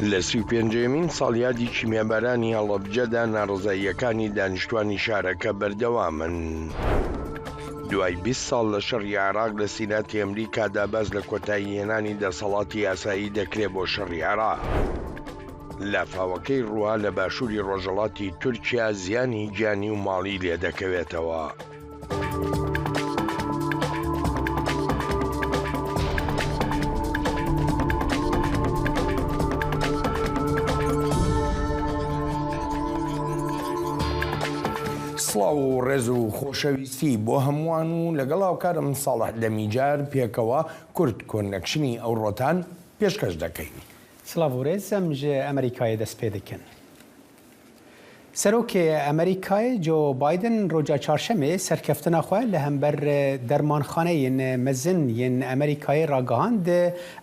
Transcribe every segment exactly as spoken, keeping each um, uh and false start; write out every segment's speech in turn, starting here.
لە سی و پێنجەمین ساڵیادی کیمیابارانی هەڵەبجەدا ناڕەزاییەکانی دانیشتوانی شارەکە بەردەوامن. دوای بیست ساڵ لە شەڕی عێراق، لە سیناتی ئەمریکادا باس لە کۆتایی هێنانی دەسەڵاتی یاسایی دەکرێت بۆ شەڕی عێراق. لافاوەکەی ڕووە لە باشووری ڕۆژهەڵاتی تورکیا زیانی گیانی و ماڵی لێ دەکەوێتەوە. سڵاو و ڕێز و خۆشەویستی بۆ هەمووان و لەگەڵ هاوکارم ساڵح دەمیجار پێکەوە کورد کۆنەکشنی ئەو ڕۆتان پێشکەش دەکەین. سڵاو و ڕێز، ئەم ji Amerîkayê dest pê dikin. Serokê Amerîkayê Joe Biden roja çarşemê serkeftina xwe li hember dermanxaneyên mezin yên Amerîkayê ragihand,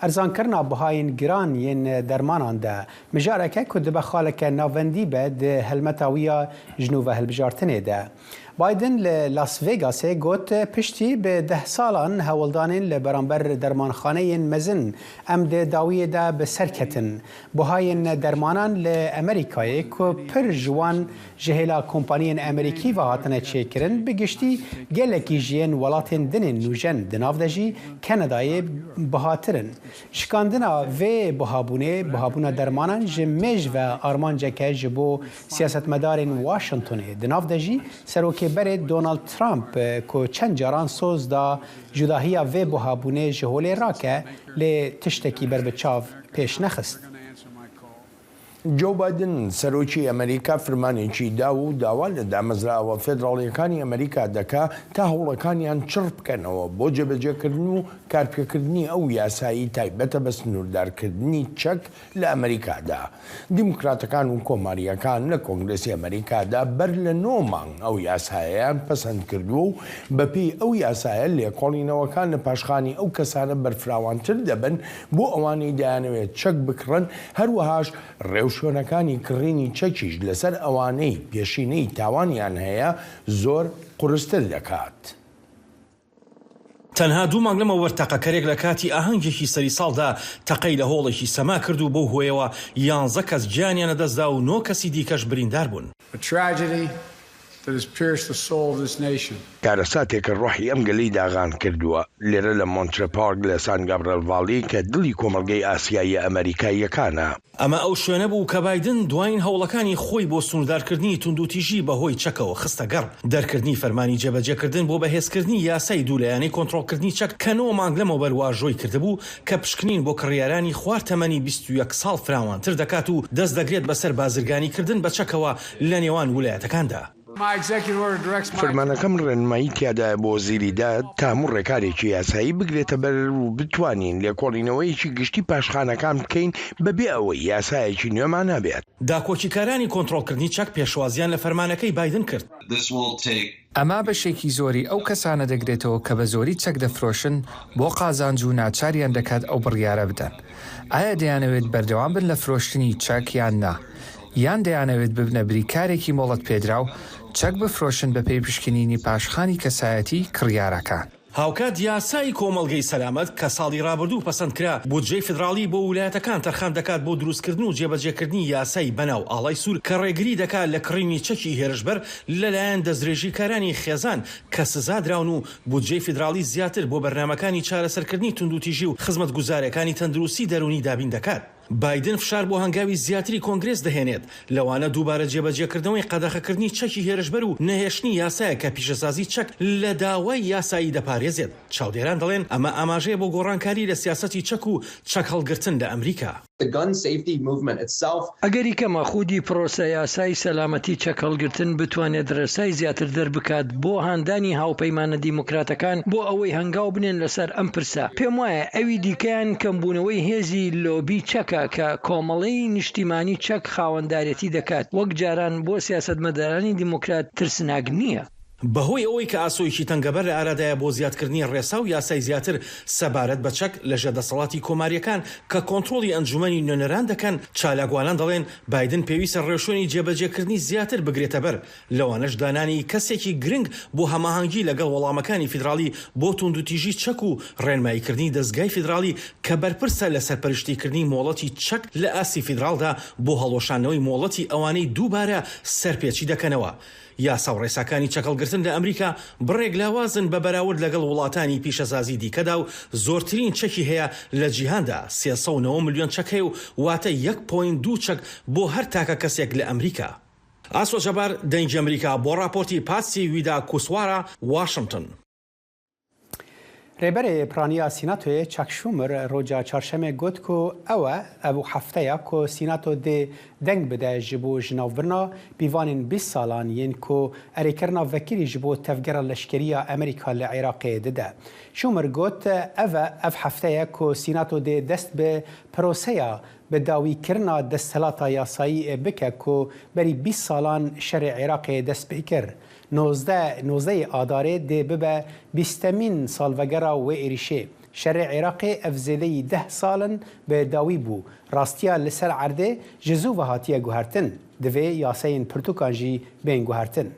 erzankirina bihayên giran yên dermanan de mijareke ku dibe xaleke navendî be di helmeta wî ya ji nû ve hilbijartinê de. Biden li Las Vegasê got, piştî bi deh salan hewldanên li beramber dermanxaneyên mezin, em di dawiyê de bi ser ketin. Buhayên dermanan li Amerîkayê ku pir ji wan ji hêla kompaniyên Amerîkî ve hatine çêkirin, bi giştî gelekî ji yên welatên din ên nûjen, di nav de jî Kanadayê bihatir in. Şikandina vê buhabûnê, buhabûna dermanan ji mêj ve armanceke ji bo siyasetmedarên Washingtonê, di nav de jî serokê berê Donald Trump, ku çend caran soz da cudahiya vê buhabûnê ji holê rake, lê tiştekî ber bi çav pêş nexist. Joe Biden, serokê Amerîka, firmanekî da û dawa li damezrawa federaliyekani Amerîka dike ta hewlekaniyan çir bikenەوە بۆ جێبەجێکردن و کارپێکردنی ئەو یاسایی تایبەتە بە سنووردارکردنی چەک لە ئەمریکادا. دیموکراتەکان و کۆمارییەکان لە کۆنگرێسی ئەمریکادا بەر لە نۆ مانگ ئەو یاسایەیان پەسەند کردووە و بەپێی ئەو یاسایە لێکۆڵینەوەکان لە پاشخانی ئەو کەسانە بەرفراوانتر دەبن بۆ ئەوانەی دەیانەوێت چەک بکڕن، هەروەهاش ڕێوشوێنەکانی کڕینی چەکیش لەسەر ئەوانەی پێشینەی تاوانیان هەیە زۆر قورستر دەکات. تەنها دوو مانگ لەمەوبەر تەقەکەرێک لە کاتی ئاهەنگێکی سەری ساڵدا تەقەی لە هۆڵێکی سەما کرد و بەو هۆیەوە یانزە کەس گیانیان لەدەستدا و نۆ کەسی دیکەش بریندار بوون. A tragedy that has pierced the soul of this nation. کارەساتێک کە ڕۆحی ئەم گەلەی داغان کردووە. لێرە لە مۆنترە پارک لە سان گابرێل ڤالی کە دڵی کۆمەڵگەی ئاسیاییە ئەمریکاییەکانە. ئەمە ئەو شوێنە بوو کە بایدن دوایین هەوڵەکانی خۆی بۆ سنووردارکردنی توندوتیژی بەهۆی چەکەوە خستە گەڕ. دەرکردنی فەرمانی جێبەجێکردن بۆ بەهێزکردنی یاسای دوو لایەنەی کۆنترۆڵکردنی چەک کە نۆ مانگ لەمەوبەر واژۆی کردبوو کە پشکنین بۆ کڕیارانی خوار تەمەنی بیست و یەک ساڵ فراوانتر دەکات و دەست دەگرێت بەسەر بازرگانیکردن بە چەکەوە لە نێوان ویلایەتەکاندا. My executive order directs my فەرمانەکەم ڕێنمایی تیادایە بۆ وەزیری داد تا هەموو ڕێکارێکی یاسایی بگرێتە بەر و بتوانین لێکۆڵینەوەیەکی گشتی پاشخانەکان بکەین بەبێ ئەوەی یاسایەکی نوێمان هەبێت. داکۆکیکارانی کۆنترۆڵکردنی چەک پێشوازیان لە فەرمانەکەی بایدن کرد. This will take ئەمە بەشێکی زۆری ئەو کەسانە دەگرێتەوە کە بە زۆری چەک دەفرۆشن بۆ قازانج و ناچاریان دەکات ئەو بڕیارە بدەن. ئایا دەیانەوێت بەردەوام بن لە فرۆشتنی چەک یان نا؟ یان دەیانەوێت ببنە بریکارێکی مۆڵەت پێدراو، چەک بفرۆشن بە پێی پشکنینی پاشخانی کەسایەتی کڕیارەکان؟ هاوکات یاسای کۆمەڵگەی سەلامەت کە ساڵی ڕابردوو پەسەند کرا، بودجەی فیدراڵی بۆ ویلایەتەکان تەرخان دەکات بۆ دروستکردن و جێبەجێکردنی یاسای بەناو ئاڵای سوور کە ڕێگری دەکات لە کڕینی چەکی هێرشبەر لەلایەن دەستدرێژیکارانی خێزان کە سزا دراون و بودجەی فیدراڵی زیاتر بۆ بەرنامەکانی چارەسەرکردنی توندوتیژی و خزمەتگوزاریەکانی تەندروستی دەروونی دابین دەکات. بایدن فشار بۆ هەنگاوی زیاتری کۆنگرێس دەهێنێت، لەوانە دووبارە جێبەجێکردنەوەی قەدەخەکردنی چەکی هێرشبەر و نەهێشتنی یاسایە کە پیشەسازی چەک لە داوای یاسایی دەپارێزێت. چاودێران دەڵێن ئەمە ئاماژەیە بۆ گۆڕانکاری لە سیاسەتی چەک و چەک هەڵگرتن لە ئەمریکا. The gun safety movement itself ئەگەری کەمە خودی پرۆسە یاسای سەلامەتی چەک هەڵگرتن بتوانێت ڕێسای زیاتر دەربکات بۆ هاندانی هاوپەیمانە دیموکراتەکان بۆ ئەوەی هەنگاو بنێن لەسەر ئەم پرسە. پێم وایە ئەوی دیکەیان کەمبوونەوەی هێزی لۆبی چەکە کە کۆمەڵەی نیشتیمانی چەک خاوەندارێتی دەکات، وەک جاران بۆ سیاسەتمەدارانی دیموکرات ترسناک نییە. بەهۆی ئەوەی کە ئاسۆیەکی تەنگەبەر لە ئارادایە بۆ زیادکردنی ڕێسا و یاسای زیاتر سەبارەت بە چەک لەژێر دەسەڵاتی کۆمارییەکان کە کۆنترۆڵی ئەنجومەنی نوێنەران دەکەن، چالاکوانان دەڵێن بایدن پێویستە ڕێوشوێنی جێبەجێکردنی زیاتر بگرێتە بەر، لەوانەش دانانی کەسێکی گرنگ بۆ هەماهەنگی لەگەڵ وەڵامەکانی فیدراڵی بۆ توندوتیژی چەک و ڕێنماییکردنی دەستگای فیدراڵی کە بەرپرسە لە سەرپەرشتیکردنی مۆڵەتی چەک لە ئاستی فیدراڵدا بۆ هەڵوەشاندنەوەی مۆڵەتی ئەوانەی دووبارە سەرپێچی دەکەنەوە. یاسا و ڕێساکانی چەکهەڵگرتن لە ئەمریکا بڕێک لاوازن بە بەراورد لەگەڵ وڵاتانی پیشەسازی دیکەدا و زۆرترین چەکی هەیە لە جیهاندا، سێ سەد و نەوە ملیۆن چەک هەیە و واتە یەک پۆینت دوو چەک بۆ هەر تاکە کەسێک لە ئەمریکا. ئاسۆ جەبار، دەنگی ئەمریکا، بۆ راپۆرتی پاتسی ویدا کوسوارە، واشنگتن. Rêberê Piraniya Sînatoyê Chuck Schumer roja çarşemê got ku ew e, ev hefte ya ku Sînato dê deng bide ji bo jinavbirina pîvanên bîst salan yên ku erêkirina vekirî ji bo tevgera leşkerî ya Amerîka li Iraqê dide. Schumer got, ev e, ev hefte ye ku Sînato dê dest bi proseya bi dawîkirina desthilata yasayî bike ku berî bîst salan şerê Iraqê dest pê kir. Nozdeh, nozdehê Adarê dê bibe bîstemîn salvegera wê êrîşê. Şerê Iraqê ev zêdeyî deh sal in bi dawî bû. Rastiya li ser erdê ji zû ve hatiye guhertin. Divê yasayên pirtûkan jî bên guhertin.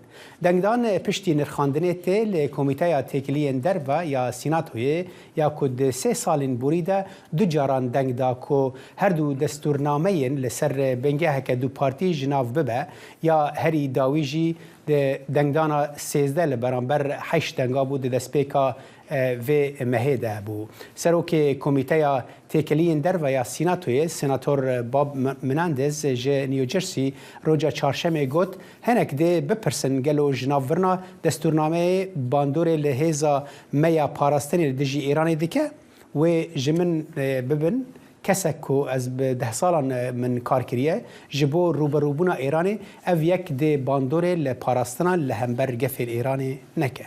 Dengdan piştî nirxandinê tê li Komîteya Têkiliyên Derve ya Sînatoyê ya ku di sê salên borî de du caran deng da ku her du destûrnameyên li ser bingeheke dupartî ji nav bibe ya herî dawî jî di dengdana sêzdeh li beramber heşt denga bû di destpêka, e, vê mehê de bû. Serokê Komîteya Têkiliyên Derve ya Sînatoyê, Senator Bob M-, Menendez ji New Jersey roja çarşemê got, hinek dê bipirsin gelo jinavbirina destûrnameyê bandorê li hêza me ya parastinê li dijî Îranê dike? Wê ji min, e, bibin, kesek ku ez bi deh salan, e, min kar kiriye, ji bo rûberûbûna Îranê ev yek dê bandorê li parastina li hember gefên Îranê neke.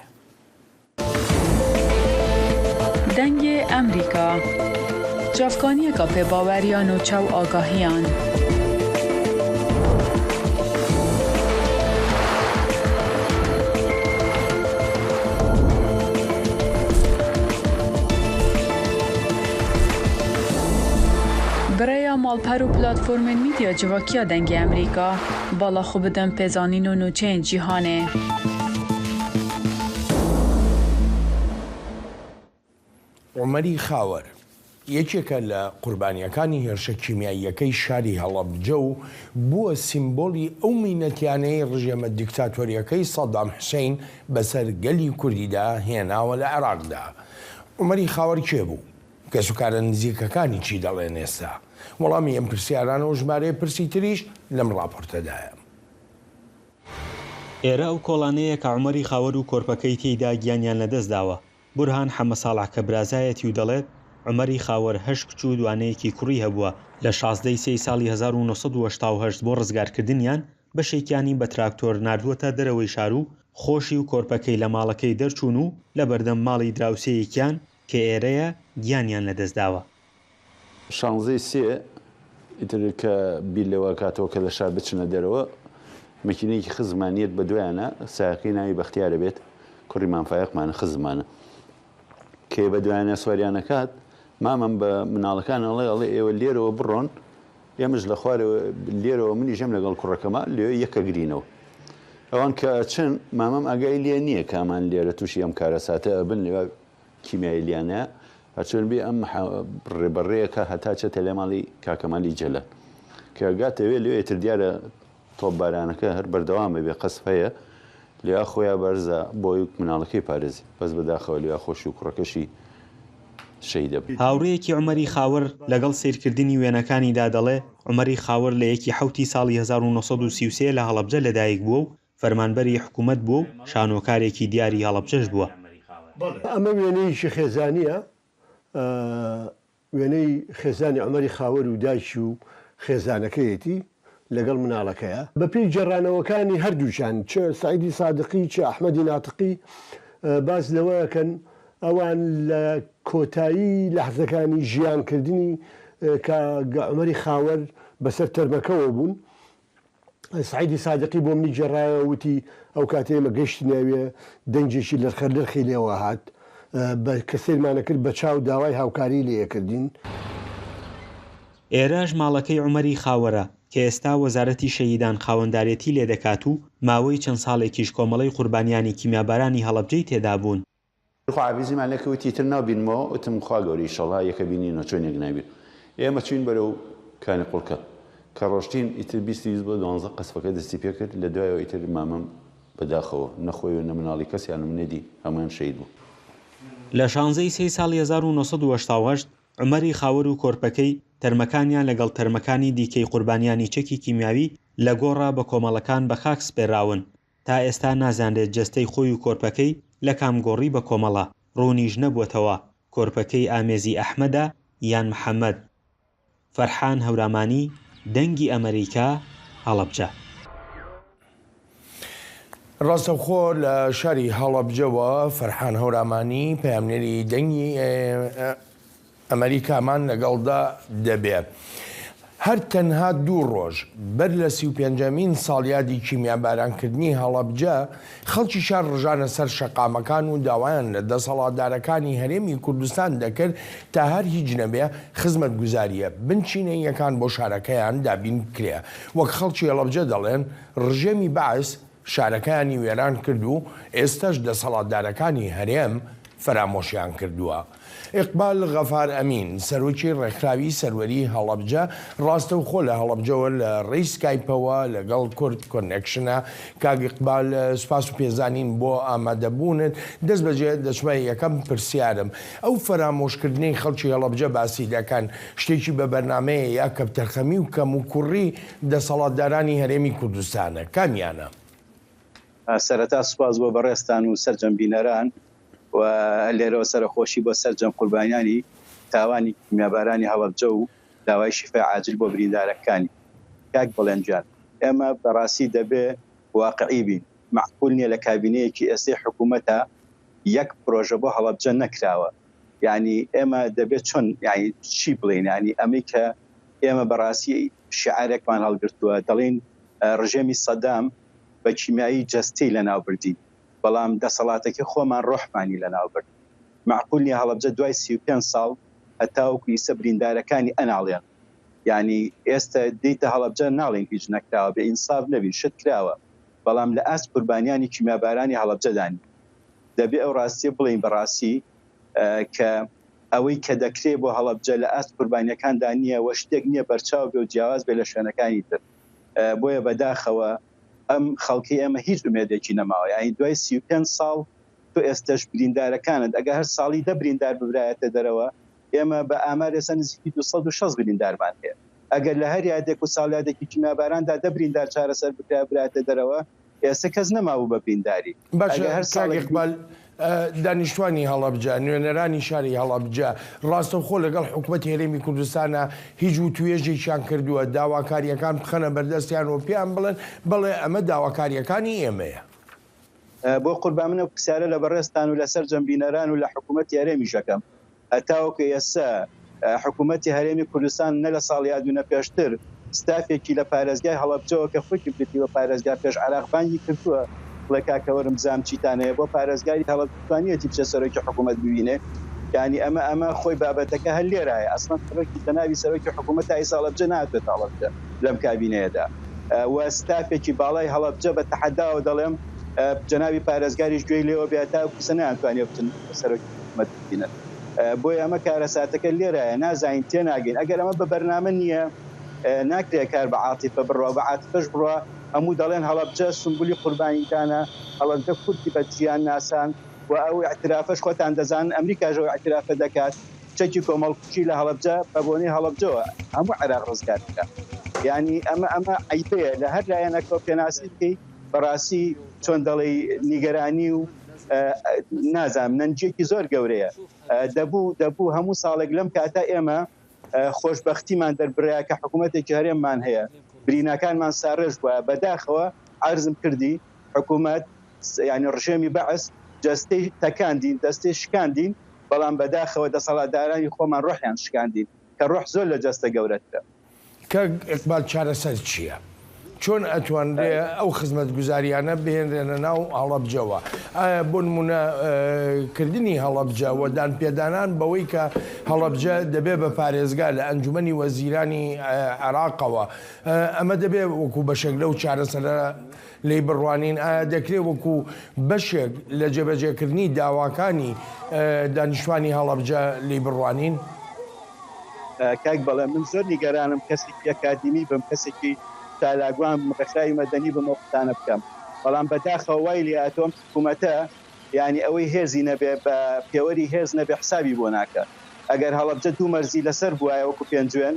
Dengê Emerîka. Çavkaniyeka pêbaweriya nûçe û agahiyan. Bi rêya malper û platformên medya civakiya Dengê Emerîka, bala xwe bidin pêzanîn û nûçeyên cîhanê. Umerî Xawer یەکێکە لە قوربانییەکانی هێرشە کیمیاییەکەی شاری هەڵەبجە و بووە سیمبۆلی ئەو مینەتیانەی ڕژێمە دیکتاتۆرییەکەی سەدام حوسەین بەسەر گەلی کوردیدا هێناوە لە عێراقدا. عومەری خاوەر کێ بوو؟ کەسوکارە نزیکەکانی چی دەڵێن ئێستا؟ وەڵامی ئەم پرسیارانە و ژمارەیە پرسی تریش لەم ڕاپۆرتەدایە. ئێرە ئەو کۆڵانەیە کە عومەری خاوەر و کۆرپەکەی تێیدا گیانیان لەدەست داوە. بورهان حەمە ساڵح کە برازایەتی و دەڵێت عومەری خاوەر هەشت کچ و دوانەیەکی کوڕی هەبووە، لە شازدەی سێی ساڵی هەزار و نۆ سەد و هەشتا و هەشت بۆ ڕزگارکردنیان بەشێکیانی بە تراکتۆر ناردووەتە دەرەوەی شار و خۆشی و کۆرپەکەی لە ماڵەکەی دەرچوون و لە بەردەم ماڵی دراوسێیەکیان کە ئێرەیە گیانیان لەدەست داوە. شانزەی سێ، ئیتر کە بیر لێوە کاتەوە کە لە شار بچنە دەرەوە، مەکینەیەکی خزمانیەت بە دوایانە، سایەقی ناوی بەختیارە بێت، کوڕی مام فایەقمانە خزمانە. کێ بە دوایانە سواریانە کات، مامم بە مناڵەکان ئەڵێ، ئەڵێ، "ئێوە لێرەوە بڕۆن، ئێمەش لە خوارەوە لێرەوە منیش ئەم لەگەڵ کوڕەکەمە لێوێ یەکە گرینەوە." ئەوان کە ئەچن، مامم ئاگای لێ نییە کە ئەمان لێرە تووشی ئەم کارەساتە ئەبن، لێوە کیمیایی لیانە، هەرچۆن بێ ئەم ح-، ڕێبەڕێیەکە هەتا چێتە لای ماڵی کاکەمالی جەلال. کە گاتە وێ لێ ئێتر دیارە تۆپبارانەکە هەر بەردەوامە بێ قەسف هەیە، لێوا خۆیا بەرزە بۆ یوک مناڵەکەی پارێزی. بەس بەداخەوە لێوا خۆشی و کوڕەکەشی شەهیدە بێت. هاوڕێیەکی عومەری خاوەر لەگەڵ سەیرکردنی وێنەکانیدا دەڵێ، عومەری خاوەر لە یەکی حەوتی ساڵی هەزار و نۆ سەد و سی و سێ لە هەڵەبجە لەدایک بووە و فەرمانبەری حکوومەت بووە و شانۆکارێکی دیاری هەڵەبجەش بووە. ئەمە وێنەیەکی خێزانییە، ئە، وێنەی خێزانی عومەری خاوەر و دایکی و خێزانەکەیەتی لەگەڵ مناڵەکەیە. بە پێی گێڕانەوەکانی هەردووکیان، چ سەعیدی سادقی، چ ئەحمەدی ناتقی، ئە، باس لەوەکەن ئەوان لە کۆتایی لەحزەکانی ژیانکردنی، ئە، کە عومەری خاوەر بەسەر تەرمەکەوە بوون. سعیدی سادقی بۆ منی گێڕایەوە، وتی، ئەو کاتەی ئێمە گەیشتینە ئەوێ، دەنگێکی لەرخەر لەرخی لێوە هات. بە، کە سەیرمانە کرد، بە چاو داوای هاوکاری لێ کردین. ئێرەش ماڵەکەی عومەری خاوەرە کە ئێستا وەزارەتی شەهیدان خاوەندارێتی لێ دەکات و ماوەی چەند ساڵێکیش کۆمەڵەی قوربانیانی کیمیابارانی هەڵەبجەی تێدا بوون. خوا عەفیزیمان لێ کە وتی، ئیتر ناوبینمەوە، وتم، خوا گەورە، ئیشەڵا یەکە بینین و چۆن یەک نابین. ئێمە چوین بەرەو کانی قوڵکە. کە ڕۆشتین، ئیتر بیست، بیست بۆ دوانزە قەسفەکە دەستی پێ کرد، لە دوایەوە ئیتر مامم بەداخەوە، نە خۆی و نە مناڵی کەسیانم نەدی، هەموویان شەهید بوون. لە شانزەی سێی ساڵی هەزار و نۆ سەد و هەشتا و هەشت، عومەری خاوەر و کۆرپەکەی تەرمەکانیان لەگەڵ تەرمەکانی دیکەی قوربانیانی چەکی کیمیاوی لە گۆڕا بە کۆمەڵەکان بە خاک سپێراون. تا ئێستا نازانرێت جەستەی خۆی و کۆرپەکەی لە کام گۆڕی بە کۆمەڵە، ڕوونیش نەبووەتەوە کۆرپەکەی ئامێزی ئەحمەدە یان محەممەد. فەرحان هەورامانی، دەنگی ئەمریکا، هەڵەبجە. ڕاستەوخۆ لە شاری هەڵەبجەوە فەرحان هەورامانی پەیامنێری دەنگی ئەمریکامان لەگەڵدا دەبێ. هەر تەنها دوو ڕۆژ بەر لە سی و پێنجەمین ساڵیادی کیمیابارانکردنی هەڵەبجە، خەڵکی شار ڕژانە سەر شەقامەکان و داوایان لە دەسەڵاتدارەکانی هەرێمی کوردستان دەکرد تا هەر هیچ نەبێ خزمەتگوزاریە بنچینەییەکان بۆ شارەکەیان دابین بکرێ. وەک خەڵکی هەڵەبجە دەڵێن، ڕژێمی بەعس شارەکەیانی وێران کرد و ئێستاش دەسەڵاتدارەکانی هەرێم فەرامۆشیان کردووە. ئیقبال غەفار ئەمین، سەرۆکی ڕێکخراوی سەروەری هەڵەبجە، ڕاستەوخۆ لە هەڵەبجەوە لە ڕێی سکایپەوە لەگەڵ کورد کۆنێکشنە. کاک ئیقبال، سوپاس و پێزانین بۆ ئامادەبوونت. دەست بەجێ دەچمە یەکەم پرسیارم. ئەو فەرامۆشکردنەی خەڵکی هەڵەبجە باسی دەکەن، شتێکی بە بەرنامەیە یا کەپتەرخەمی و کەم و کوڕی دەسەڵاتدارانی هەرێمی کوردستانە؟ کامیانە؟ سەرەتا سوپاس بۆ بەڕێزتان و سەرجەم بینەران و لێرەوە سەرەخۆشی بۆ سەرجەم قوربانیانی تاوانی کیمیابارانی هەڵەبجە و داوای شیفای عاجل بۆ بریندارەکانی. کاک بەڵێن گیان، ئێمە بەڕاستی دەبێ واقعی بین. معقول نییە لە کابینەیەکی ئێستەی حکوومەتە یەک پرۆژە بۆ هەڵەبجە نەکراوە. یعنی ئێمە دەبێت چۆن، یعنی چی بڵێن؟ یعنی ئەمەی کە ئێمە بەڕاستی شعارێکمان هەڵگرتووە، دەڵێن ڕژێمی سەدام بە کیمیایی جەستەی لە ناو بردین، بەڵام دەسەڵاتەکەی خۆمان ڕۆحمانی لە ناو برد. معقول نییە هەڵەبجە دوای سی و پێنج ساڵ هەتاوەکو ئیسە بریندارەکانی ئەناڵێن. یعنی ئێستا دیتە هەڵەبجە ناڵێن هیچ نەکراوە، بێ ئینساف نەبین، شت کراوە، بەڵام لە ئاست قوربانیانی کیمیابارانی هەڵەبجەدا نین. دەبێ ئەو ڕاستیە بڵێین بەڕاستی، کە ئەوەی کە دەکرێ بۆ هەڵەبجە لە ئاست قوربانیەکاندا نییە و شتێک نییە بەرچاو بێ و جیاواز بێ لە شوێنەکانی تر. بۆیە بەداخەوە ئەم خەڵکی ئێمە هیچ ئومێدێکی نەماوە، یعنی دوای سی و پێنج ساڵ تۆ ئێستەش بریندارەکانت، ئەگەر هەر ساڵی دە بریندار ببرایەتە دەرەوە، ئێمە بە ئامار ئێستا نزیکی دوو سەد و شەست بریندارمان هەیە. ئەگەر لە هەر یادێک و ساڵیادێکی کیمیاباراندا دە بریندار چارەسەر بکرا برایەتە دەرەوە، ئێستا کەس نەمابوو بە برینداری. باشە، ئەگەر هەر کاک ساڵێک ئیقبال، دانیشتوانی هەڵەبجە، نوێنەرانی شاری هەڵەبجە، ڕاستەوخۆ لەگەڵ حکوومەتی هەرێمی کوردستانە هیچ وتوێژێکیان کردووە، داواکاریەکان بخەنە بەردەستیان و پێیان بڵێن، بەڵێ، ئەمە داواکاریەکانی ئێمەیە؟ بۆ قوربان، من ئەو پرسیارە لە بەڕێزتان و لە سەرجەم بینەران و لە حکوومەتی هەرێمیش ئەکەم. هەتاوەکو ئێستا حکوومەتی هەرێمی کوردستان نە لە ساڵیاد و نە پێشتر ستافێکی لە پارێزگای هەڵەبجەوە کە خۆی بێتی بە پارێزگا پێش عێراق بانگی کردووە، بڵێ کاکە وەرم بزانم چیتان هەیە بۆ پارێزگاری هەڵەبجە توانیەتی بچێ سەرۆکی حکوومەت ببینێ. یعنی ئەمە، ئەمە خۆی بابەتەکە هەر لێرایە. ئەسڵەن سەرۆکی، جەنابی سەرۆکی حکوومەت تا ئیسا هەڵەبجە ناتوێت هەڵەبجە لەم کابینەیەدا. و ستافێکی باڵای هەڵەبجە بە تەحەداوە دەڵێم، جەنابی پارێزگاریش گوێی لێوە بێ، تا ئەو کەسە نەیانتوانێ بچن سەرۆکی حکوومەت ببینن. بۆیە ئەمە کارەساتەکە لێرایە، نازانین، تێناگەین. ئەگەر ئەمە بە بەرنامە نییە، ناکرێ کار بە عاتیفە بڕوا، بە عاتیفەش بڕوا هەموو دەڵێن هەڵەبجە سمبولی قوربانیدانە، هەڵەبجە کورتی بە ژیان ناسان و ئەو ئەعترافەش خۆتان دەزانن ئەمریکاش ئەو ئەعترافە دەکات. چەکی کۆمەڵکوژی لە هەڵەبجە بە بۆنەی هەڵەبجەوە هەموو عێراق ڕزگار بکات. یعنی ئەمە، ئەمە عەیبەیە لە هەر لایەنەکەوە پێناسی بکەی، بەڕاستی چۆن دەڵێی نیگەرانی و نازانم نەنجیەکی زۆر گەورەیە. دەبوو، دەبوو هەموو ساڵێک لەم کاتە ئێمە خۆشبەختیمان دەربڕایە کە حکوومەتێکی هەرێممان هەیە، بریناکانمان ساڕێژ بووە. بەداخەوە عەرزم کردی حکوومەت، یعنی ڕژێمی بەعس جەستەی تەکاندین، دەستەی شکاندین، بەڵام بەداخەوە دەسەڵاتدارانی خۆمان ڕۆحیان شکاندین کە ڕۆح زۆر لە جەستە گەورەترە. کاک ئیقبال، چارەسەر چییە؟ چۆن ئەتوانرێ ئەو خزمەتگوزاریانە بهێنرێنە ناو هەڵەبجەوە؟ ئایا بۆ نمونە، ئە، کردنی هەڵەبجە و دانپێدانان بەوەی کە هەڵەبجە دەبێ بە پارێزگا لە ئەنجومەنی وەزیرانی، ئە، عێراقەوە، ئە، ئەمە دەبێ وەکو بەشێک لەو چارەسەرە لێی بڕوانین؟ ئایا دەکرێ وەکو بەشێک لە جێبەجێکردنی داواکانی، ئە، دانیشتوانی هەڵەبجە لێی بڕوانین؟ ئە، کاک، بەڵێ، من زۆر نیگەرانم کەسێکی ئەکادیمی بم، کەسێکی چالاکوان بم، ڕێکخراوی مەدەنی بم، ئەو قسانە بکەم. بەڵام بەداخەوە وای لێ هاتووە ئەم حکوومەتە، یعنی، ئەوەی هێزی نەبێ، بە پێوەری هێز نەبێ، حسابی بۆ ناکە. ئەگەر هەڵەبجە دوو مەرزی لەسەر بوایە وەکو پێنجوێن،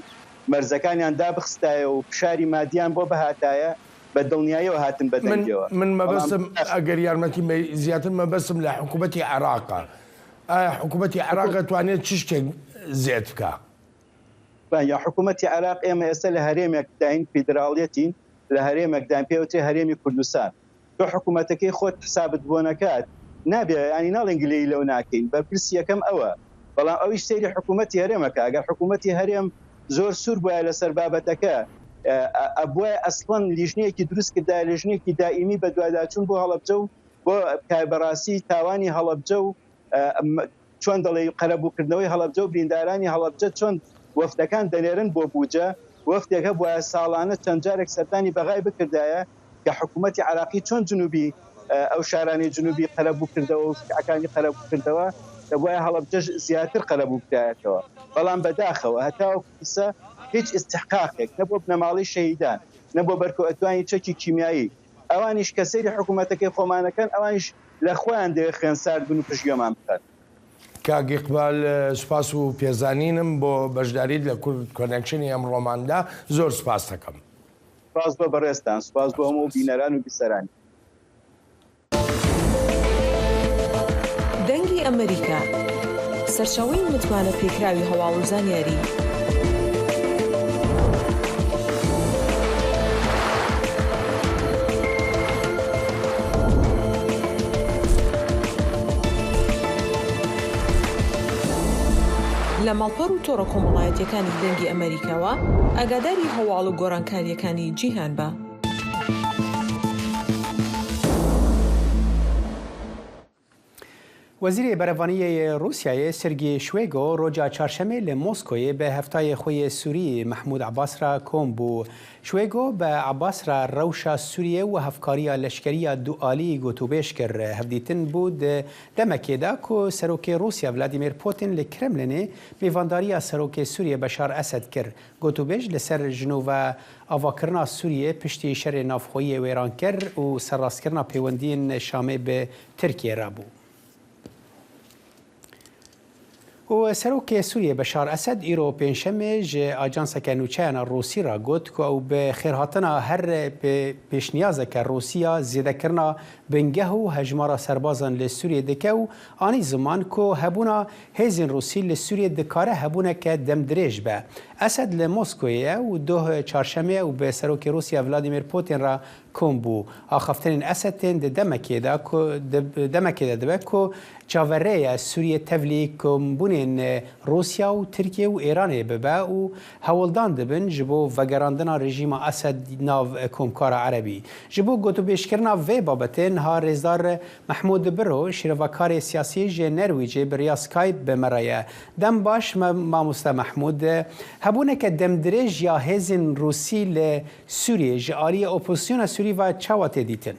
مەرزەکانیان دابخستایە و فشاری مادیان بۆ بهاتایە، بە دڵنیاییەوە هاتن بە من، دەنگەوە. من بەڵام مەبەستم، ئەگەر یارمەتی مە-، زیاتر مەبەستم لە حکوومەتی عێراقە. ئایا حکوومەتی عێراق ئەتوانێت چ شتێک زێت بکا؟ بە، یا حکوومەتی عێراق، ئێمە ئێستا لە هەرێمێک داین، فیدراڵیەتین، لە هەرێمێک داین، پێوتێ هەرێمی کوردستان. تۆ حکوومەتەکەی خۆت حسابت بۆ نەکات، نابێ، ینی ناڵێن گلەی لەو ناکەین، بەرپرسی یەکەم ئەوە. بەڵام ئەویش سەیری حکوومەتی هەرێمەکە. ئەگەر حکوومەتی هەرێم زۆر سوور بووە لەسەر بابەتەکە، ئە، ئە، ئەبووە ئەسڵەن لیژنەیەکی دروست کردایە، لیژنەیەکی دائیمی بە دواداچوون بۆ هەڵەبجە و بۆ کە بەڕاستی تاوانی هەڵەبجە و، ئە، ئەم، چۆن دەڵێ، قەرەبووکردنەوەی هەڵەبجە و بریندارانی هەڵەبجە چۆن وەفدەکان دەنێرن بۆ بوجە. وەفدێک هەبووە ساڵانە چەند جارێک سەردانی بەغای بکردایە کە حکوومەتی عێراقی چۆن جنوبی، ئە، ئەو شارانی جنوبی قەرەبوو کردەوە و شیعەکانی قەرەبوو کردەوە، دەبوایە هەڵەبجەش زیاتر قەرەبوو بکایەتەوە. بەڵام بەداخەوە هەتاوەکو ئیسە هیچ ئیستحقاقێک نە بۆ بنەماڵەی شەهیدان، نە بۆ بەرکەوتوانی چەکی کیمیایی، ئەوانیش کە سەیری حکوومەتەکەی خۆمانەکەن، ئەوانیش لە خۆیان دەوێت خوێن سارد بن و پشتگوێمان بخەن. کاک ئیقبال، سوپاس و پێزانینم بۆ بەشداریت لە کورد کۆنێکشنی ئەمڕۆماندا. زۆر سوپاس دەکەم. سوپاس بۆ بەڕێزتان، سوپاس بۆ هەموو بینەران و بیسەرانی. دەنگی ئەمریکا، سەرچاوەی متمانە پێکراوی هەواڵ و زانیاری. لە ماڵپەڕ و تۆڕە کۆمەڵایەتیەکانی دەنگی ئەمریکاوە ئاگاداری هەواڵ و گۆڕانکاریەکانی جیهان بە. Wezîrê Berevaniyê yê Rûsyayê Sergey Şwêgo roja çarşemê li Moskoyê bi heftayê xwe yê Sûrî Mehmûd Abbas re kom bû. Şwêgo bi Abbas re rewşa Sûriyê û hevkariya leşkeriya dualî gotûbêj kir. Hevdîtin bû di demekê de ku Serokê Rûsya Vladimir Putin li Kremlinê mêvandariya Serokê Sûriyê Beşar Esed kir. Gotûbêj li ser ji nû ve avakirina Sûriyê piştî şerê navxweyî yê wêrankir û serrastkirina pêwendiyên Şamê bi Tirkiyê re bû. Û Serokê Sûriyê Beşar Esed îro pêncşemê ji ajanseke nûçeyana Rûsî re got ku ew bi xêrhatina her pê-, pêşniyazeke Rûsî ya zêdekirina bingeh û hejmara serbazan li Sûriyê dike û anî ziman ku hebûna hêzên Rûsî li Sûriyê dikare hebûneke demdirêj be. Esed li Moskoyê ye û doh çarşemê ew bi Serokê Rûsya Vladimir Putin re kom bû. Axaftinên Esed tên di demekê de ku, di demekê de dibe ku çaverê ye Sûriyê tevlî kombûnên Rûsya û Tirkiye û Êranê bibe û hewldan dibin ji bo vegerandina rejîma Esed nav komkara erebî. Ji bo gotûbêjkirina vê babetê niha rêzdar Mehmûd Biro, şîrovakarê siyasî ji Nerwîcê bi riya Skype bi me re ye. Dem baş, me-, mamoste Mehmûd. Hebûneke demdirêj ya hêzên Rûsî li Sûriyê ji aliyê opozisyona Sûrî ve çawa tê dîtin?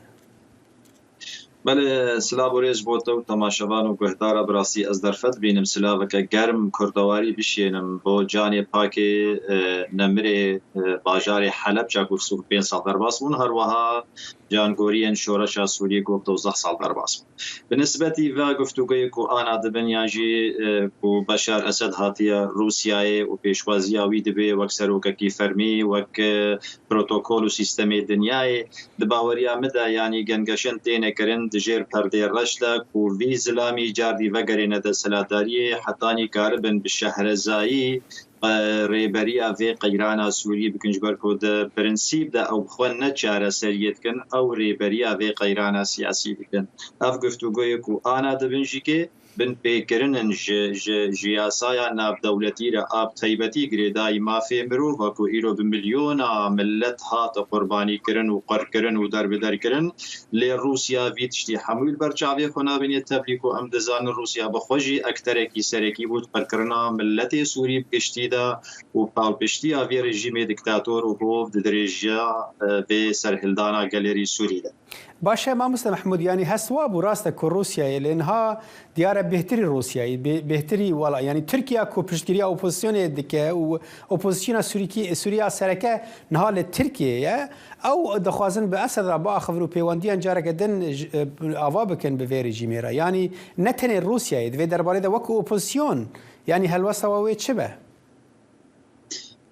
Belê, silav û rêz bo te û temaşevan û guhdara. Bi rastî ez derfet bînim silaveke germ kurdewarî bişênim bo canê pakê, e, nemirê, e, bajarê Helebca ku sî û pênc sal derbas bûn, her wiha cangoriyên şoreşa Sûriyê ku dozdeh sal derbas bûn. Bi nisbetî ve guftûgoyê ku ana dibin yan jî, e, ku Beşar Esed hatiye Rûsyayê û pêşwaziya wî dibe wek serokekî fermî, wek, e, protokol û sîstemê dinyayê, di baweriya min de, yanî gengeşin têne kirin di jêr perdê reş de ku vî zilamî cardî vegerêne desthilatdariyê, hetanî karibin bi şehrezayî, e, rêberiya vê qeyrana Sûrî bikin, ji ber ku di prensîp de ew bi xwe ne çareseriyê dikin, ew rêberiya vê qeyrana siyasî dikin. Ev guftûgoyê ku ana dibin jî kê, binpêkirin in ji, ji, ji yasaya navdewletî re, a bi taybetî girêdayî mafê mirov e ku îro bi milyona millet hate qurbanî kirin û qir kirin û derbeder kirin. Lê Rûsya vî tiştî hemû li ber çavê xwe nabîne. Tevlî ku em dizanin, Rûsya bi xwe jî ekterekî serekî bû di qirkirina miletê Sûrî bi giştî de û palpiştiya vê rejîmê diktator û hov di dirêjiya, e, vê serhildana gelêrî Sûrî de. Baş e, mamoste Mehmûd, yanî hest wa bû, rast e ku Rûsyayê lê niha diyar e bêhtirî Rûsyayê, bê-, bêhtirî wela, yanî Tirkiye ku piştgiriya opozisyonê dike û opozisyona Sûrîkî-, Sûriya sereke niha li Tirkiyeyê ye. Ew dixwazin bi Esed re biaxivin û pêwendiyan careke din ji, e, ava bikin bi vê rejîmê re. Yanî ne tenê Rûsyayê, di vê derbarê de wekî opozisyon, yanî helwesta we wê çi be?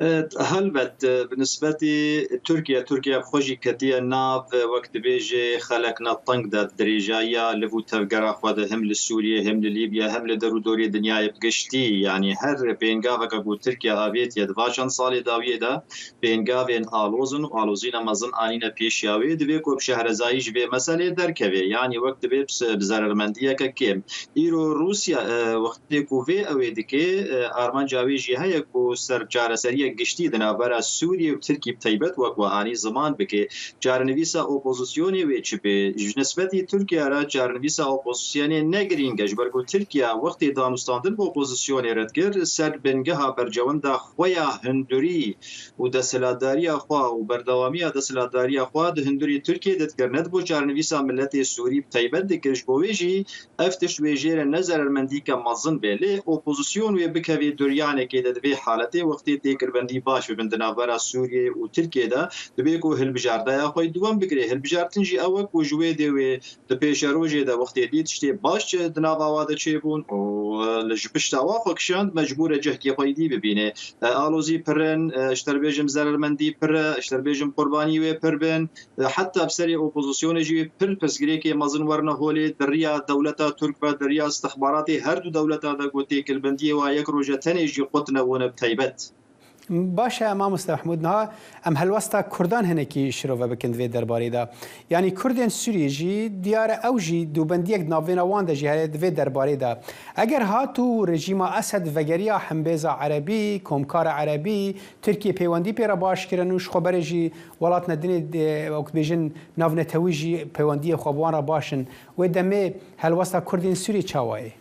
E, helbet, e, bi nisbetî Tirkiye, Tirkiye bi xwe jî ketiye nav, e, wek dibêje xelekna teng de, di dirêjayiya liv û tevgera xwe de, him li Sûriyê, him li Lîbya, him li derûdorê dinyayê bi giştî. Yanî her pêngaveke ku Tirkiye avêtiye di va çend salê dawiyê de, pêngavên aloz in û alozîna mezin anîne pêşiya wê. Divê ku bi şehrezayî ji vê meselê derkeve, yanî wek divê bi se-, bi zerermendiyeke kêm. Îro Rûsya, e, wextê ku vê ew ê dike, e, armanca wê jî heye ku ser çareseriyek giştî di navbera Sûriyê û Tirkî bi taybet wek we anî ziman bike. Çarenivîsa opozisyonê wê çi be? Ji nisbetî Tirkiye re çarenivîsa opozisyonê ne girîng e, ji ber ku Tirkiye wextê danûstandin bi opozisyonê re dikir, ser bingeha bercewenda xwe ya hundirî û desthilatdariya xwe û berdewamiya desthilatdariya xwe di hundirî Tirkiyê de dikir, ne di bo çarenivîsa miletê Sûrî bi taybet dikir. Ji bo wê jî ev tişt wê jê re ne zerermendîke mezin be. Lê opozisyon wê bikevê duryanekê de, di vê haletê wextê têkilbendî baş bibin di navbera Sûriyê û Tirkiyê de, divê ku hilbijardeya xwe duwem bigire. Hilbijartin jî ew e ku ji wê dê wê di pêşerojê de wextê dî tiştê baş çi di nava wa de çêbûn û, e, li ji pişta wa xwe kişand, mecbûr e cihkê xwe dî bibîne. E, alozî pir in, e, ji te re bêjim zerermendî pir e, ji te re bêjim qurbanî wê pir bin. E, heta bi serê opozisyonê jî pir pirsgirêkê mezin werine holê, di riya dewleta Tirk ve, di riya istixbaratê her du dewleta de ku têkilbendiyê wa yek roj e, tenê jî qut nebûne bi taybet. Baş e, mamoste Mehmûd, niha em helwesta Kurdan hinekî şirove bikin di vê derbarê de. Yanî Kurdên Sûriyê jî diyar e, ew jî dûbendiyek di navbêna wan de jî heye di vê derbarê de. Eger hat û rejîma Esed vegeriya hembêza erebî, komkara erebî, Tirkiye peywendî pê re baş kirin û ji xwe berê jî welatine dinê, e, wek dibêjin, navnetewî jî peywendiyê xwe bi wan re baş in. Wê demê helwesta Kurdên Sûriyê çawa ye?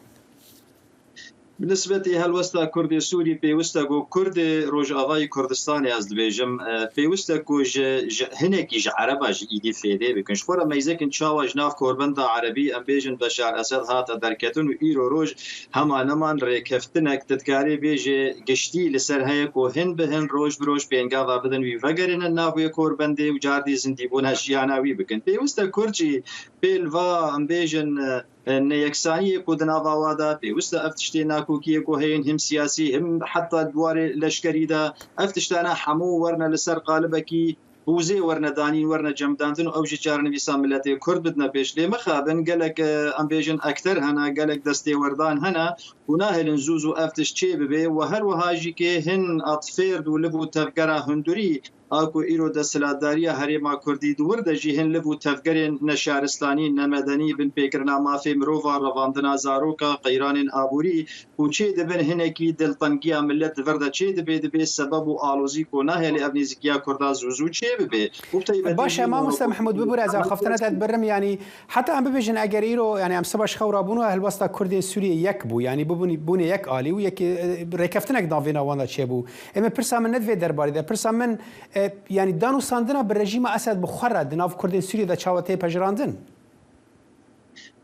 Bi nisbetî helwesta Kurdê Sûrî pêwist e ku Kurdê Rojavayê Kurdistanê, ez dibêjim, e, pêwist e ku ji, ji hinekî ji Ereba jî îdî fêdê bikin. Ji xwe re meyzekin çawa ji nav korbenda Erebî, em bêjin Beşar Esed hate derketin û îro roj hema neman rêkeftinek, tu dikarî bêjê, giştî li ser heye ku hin bi hin, roj bi roj pêngava bidin wî vegerînin nav wê korbendê û cardî zindîbûna jiyana wî bikin. Pêwist e Kurd jî pêl va, em bêjin, e, e, neyeksaniyê ku di nava wa de, pêwist e ev tiştê nakokiyê ku heyên him siyasî, him heta di warê leşkerî de, ev tiştane hemû werine li ser qalibekî bûzê werine danîn, werine cemdandin û ew jî çarenivîsa miletê Kurd bidine pêş. Lê mixabin gelek, e, em bêjin ekter hene, gelek destêwerdan hene ku nahêlin zû zû ev tişt çê bibe û her wiha jî kê hin atfêrd û liv û tevgera hundirî a ku îro desthilatdariya Herêma Kurdî di wir de jî hin liv û tevgerên neşaristanî, nemedenî, binpêkirina mafê mirovan, revandina zaroka, qeyranên aborî ku çê dibin, hinekî diltengiya milet di vir de çê dibe, dibe sebeb û alozî ku nahêlê ev nêzikiya Kurda zû zû çê bibe. Û bi taybetî Baş e, jî mamoste Mehmûd, bibûre ez axaftina te dibirim, yanî heta em bibêjin eger îro, yanî em siba ji xew rabûn û helwesta Kurdên Sûriyê yek bû, yanî bibûnî, bûnê yek alî û yekê, e, rêkeftinek navêna wan de çêbû. Ê min pirsa min ne di vê derbarê de. Pirsa min, e, yanî danûstandina bi rejîma Esed bi xwe re di nav Kurdên Sûriyê de çawa tê pejirandin?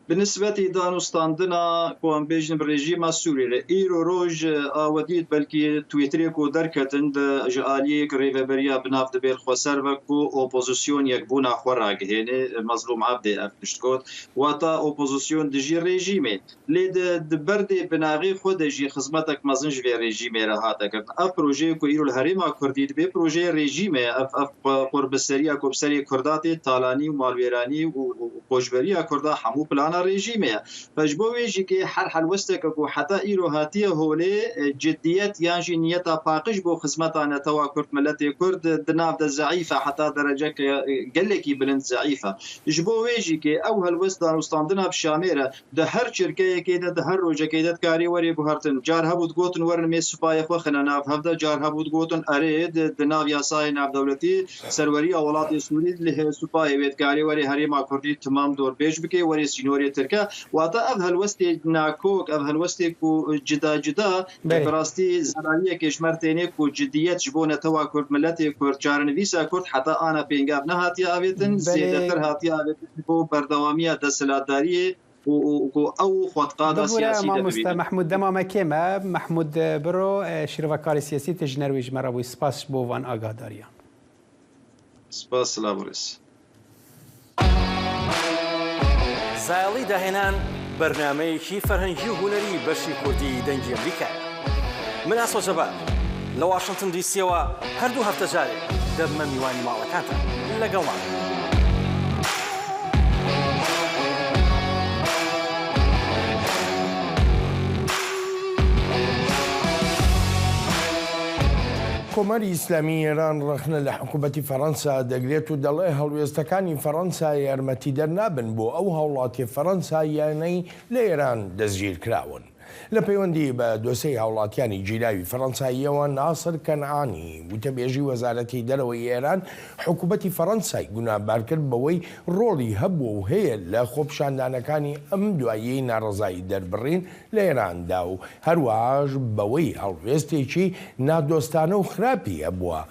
Bi nisbetî danûstandina ku em bêjin bi rejîma Sûriyê re, îro roj, e, a we dît belkî Twitterê ku derketin di, ji aliyê rêveberiya bi nav dibê li xweser ve ku opozisyon yekbûna xwe ragihêne, Mezlûm Ebdê ev tişt got. Wata opozisyon dijî rejîmê. Lê di, di berdê binaxê xwe de jî xizmetek mezin ji vê rejîmê re hate kirin. Ev projeyê ku îro li Herêma Kurdî dibe, projeyê rejîmê ye. Ev, ev qu-, qurbiseriya ku bi serê Kurda tê, talanî û malwêranî û, û koçberiya Kurda hemû plana rejîmê ye. Ve ji bo wê jî kê her helwesteke ku heta îro hatiye holê, e, ciddiyet yan jî niyeta paqij bo xizmeta netewa Kurd, miletê Kurd di nav de zeîf e, heta dereceke, e, gelekî bilind zeîf e. Ji bo wê jî kê ew helwest danûstandina bi Şamê re di her çirkeyekê de, di her rojekê de dikarê werê guhertin. Car hebû digotin werin mê supayê xwe xine nav hev de, car hebû digotin erê di, di nav yasayê navdewletî serweriya welatê Sûrî li hê supayê wê dikarê werê herêma Kurdî timam dorbêj bike, werê sînorê Tirke. Wata ev helwestê nakok, ev helwestê ku cida cida, Belê. bi rastî zelaliyekê ji me re tênê ku cidiyet ji bo netewa Kurd, miletê Kurd, çarenivîsa Kurd heta ana pêngav nehatiye avêtin, Belê. zêdetir hatiye avêtin ji bo berdewamiya desthilatdariyê û, û ku ew xwetqada Bibûre siyasî de mamoste bibînin. Mehmûd, dema me kêm e. Mehmûd, e, Biro, e, şîrovekarê siyasî, tu ji nerwê ji me re bûyî. Spas ji bo van agahdariyan. Spas, silav û rêz. زایەڵی داهێنان، بەرنامەیەکی فەرهەنگی و هونەری بەشی کوردی دەنگی ئەمریکایە. من ئاسۆ جەبار، لە واشنتن دیسیەوە هەردوو هەفتە جارێک دەبمە میوانی ماڵەکانتان. لەگەڵمان. کۆماری ئیسلامی ئێران ڕەخنە لە حکوومەتی فەڕەنسا دەگرێت و دەڵێ هەڵوێستەکانی فەڕەنسا یارمەتیدەر نابن بۆ ئەو هاوڵاتیە فەڕەنساییانەی لە ئێران دەستگیر کراون. لە پەیوەندی بە دۆسەی هاوڵاتیانی گیراوی فەڕەنساییەوە، ناسر کەنعانی، وتەبێژی وەزارەتی دەرەوەی ئێران، حکوومەتی فەڕەنسای گوناهبار کرد بەوەی ڕۆڵی هەبووە و هەیە لە خۆپیشاندانەکانی ئەم دواییەی ناڕەزایی دەربڕین لە ئێراندا و هەروەهاش بەوەی هەڵوێستێکی نادۆستانە و خراپی هەبووە.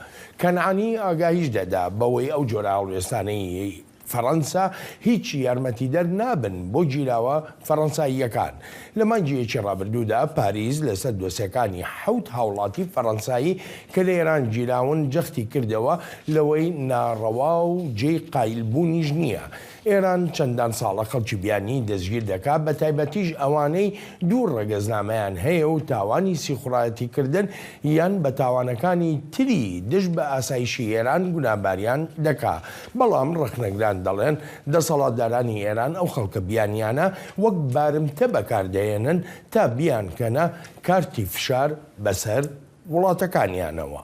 کەنعانی ئاگاهیش دەدا بەوەی ئەو جۆرە هەڵوێستانەی فەڕەنسا هیچ یارمەتیدەر نابن بۆ گیراوە فەڕەنساییەکان. لە مانگی یەکی ڕابردوودا پاریس لەسەر دۆسیەکانی حەوت هاوڵاتی فەڕەنسایی کە لە ئێران گیراون جەختی کردەوە لەوەی ناڕەوا و جێی قایلبوونیش نییە. ئێران چەندان ساڵە خەڵکی بیانی دەستگیر دەکات، بە تایبەتیش ئەوانەی دوو ڕەگەزنامەیان هەیە و تاوانی سیخوڕایەتی کردن یان بە تاوانەکانی تری دژ بە ئاسایشی ئێران گوناهباریان دەکا. بەڵام ڕەخنەگران دەڵێن دەسەڵاتدارانی ئێران ئەو خەڵکە بیانیانە وەک بارمتە بەکاردەهێنن تا بیانکەنە کارتی فشار بەسەر وڵاتەکانیانەوە.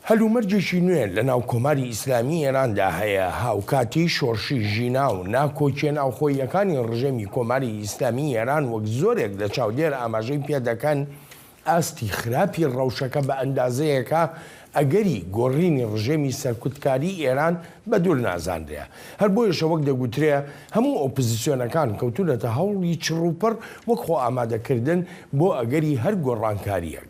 هەلومەرجێکی نوێ لە ناو کۆماری ئیسلامی ئێراندا هەیە. هاوکاتی شۆڕشی ژینا و ناکۆکیە ناوخۆییەکانی ڕژێمی کۆماری ئیسلامی ئێران وەک زۆرێک لە چاودێر ئاماژەی پێ دەکەن، ئاستی خراپی ڕەوشەکە بە ئەندازەیەکە ئەگەری گۆڕینی ڕژێمی سەرکوتکاری ئێران بە دوور نازانرێ. هەر بۆیەشە وەک دەگوترێ هەموو ئۆپۆزیسیۆنەکان کەوتونەتە هەوڵی چڕوپڕ وەک خۆ ئامادەکردن بۆ ئەگەری هەر گۆڕانکاریەک.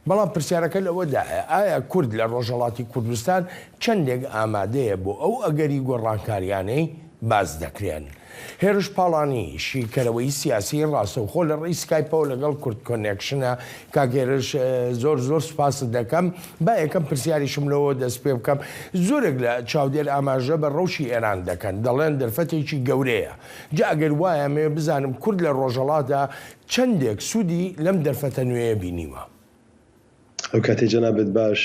بەڵام پرسیارەکە لەوەدایە، ئایا کورد لە ڕۆژهەڵاتی کوردستان چەندێک ئامادەیە بۆ ئەو ئەگەری گۆڕانکاریانەی باس دەکرێن؟ هێرش پاڵانی، شیکەرەوەی سیاسی، ڕاستەوخۆ لە ڕێی سکایپەوە لەگەڵ کورد کۆنێکشنە. کاک هێرش، ئە، زۆر زۆر سپاست دەکەم. با یەکەم پرسیاریشم لەوە دەست پێ بکەم. زۆرێک لە چاودێر ئاماژە بە ڕەوشی ئێران دەکەن، دەڵێن دەرفەتێکی گەورەیە. جا ئەگەر وایە مێ بزانم کورد لە ڕۆژهەڵاتدا چەندێک سوودی لەم دەرفەتە نوێیە بینیوە؟ ئەو کاتەی جەنابت باش،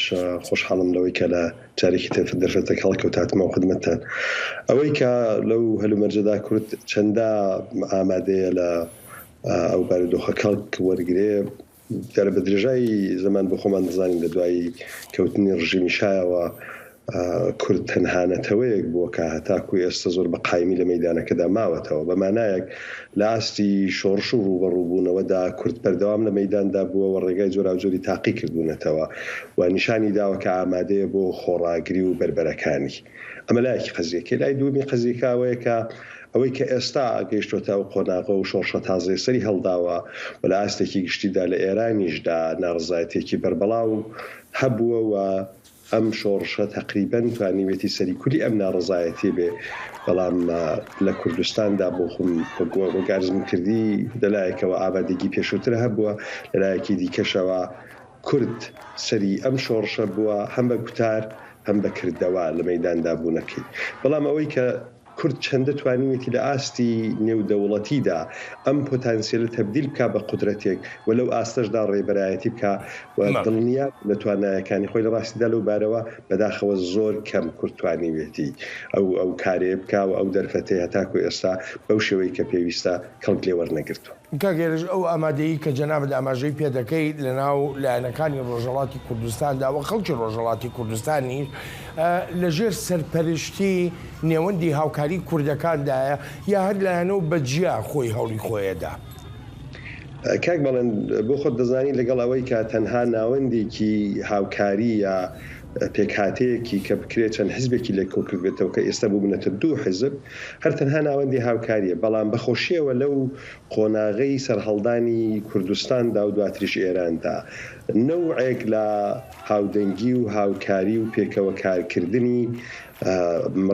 خۆشحاڵم لەوەی کە لە جارێکی تر دەرفەتێک هەڵکەوت هاتمەوە خدمەتتان. ئەوەی کە لەو هەلومەرجەدا کورد چەندە ئامادەیە لە ئەو بارودۆخە کەڵک وەرگرێ، دیارە بە درێژایی زەمان بۆ خۆمان دەزانین لە دوای کەوتنی ڕژیمی شایەوە، ئە، کورد تەنها نەتەوەیەک بووە کە هەتاکو ئێستا زۆر بە قایمی لە مەیدانەکەدا ماوەتەوە. بە مانایەک لە ئاستی شۆڕش و ڕوبەڕووبوونەوەدا کورد بەردەوام لە مەیداندا بووە و ڕێگای جۆراوجۆری تاقی کردوونەتەوە و نیشانی داوە کە ئامادەیە بۆ خۆڕاگری و بەربەرەکانی. ئەمە لایەکی قەزیەکە. لای دووەمی قەزیەکە ئەوەیە کە ئەوەی کە ئێستا گەیشتۆتە ئەو قۆناغە و شۆڕشە تازەی سەری هەڵداوە و لە ئاستێکی گشتیدا لە ئێرانیشدا ناڕزایەتێکی بەربەڵاو هەبووە و ئەم شۆڕشە تەقریبەن توانیوێتی سەری کولی ئەم ناڕزایەتی بێ. بەڵام، ئە، لە کوردستاندا بۆ خۆم وەک، وەک ئەرزم کردی، لەلایەکەوە ئامادەگی پێشووتر هەبووە، لەلایەکی دیکەشەوە کورد سەری ئەم شۆڕشە بووە، هەم بە گوتار، هەم بە کردەوە لە مەیداندا بوونەکەی. بەڵام ئەوەی کە کورد چەندە توانیوێتی لە ئاستی نێودەوڵەتیدا ئەم پۆتانسیەلە تەبدیل بکا بە قودرەتێک و لەو ئاستەشدا ڕێبەرایەتی بکا و دڵنیا لە توانایەکانی خۆی. لە ڕاستیدا لەو بارەوە بەداخەوە زۆر کەم کورد توانیوێتی ئەو ئەو کارەیە بکا و ئەو دەرفەتەی هەتاکو ئێستا بەو شێوەی کە پێویستە کەڵک لێ وەرنەگرتووە. کاک هێرش، ئەو ئامادەیی کە جەنابت ئاماژەی پێ دەکەیت لە ناو لایەنەکانی ڕۆژهەڵاتی کوردستاندا و خەڵکی ڕۆژهەڵاتی کوردستانیش لە ژێر سەرپەرشتی نێوەندی هاوکاری کوردەکاندایە یا هەر لایەنە و بە جیا خۆی هەوڵی خۆیەدا؟ کاک بەڵێن، بۆ خۆت دەزانی لەگەڵ ئەوەی کە تەنها ناوەندێکی هاوکاری یا پێکهاتەیەکی کە بکرێت چەند حزبێکی لێ کۆکردبێتەوە کە ئێستا بووبنەتە دوو حزب، هەر تەنها ناوەندی هاوکاریە، بەڵام بەخۆشیەوە لەو قۆناغەی سەرهەڵدانی کوردستاندا و دواتریش ئێراندا نەوعێک لە هاودەنگی و هاوکاری و پێکەوە کارکردنی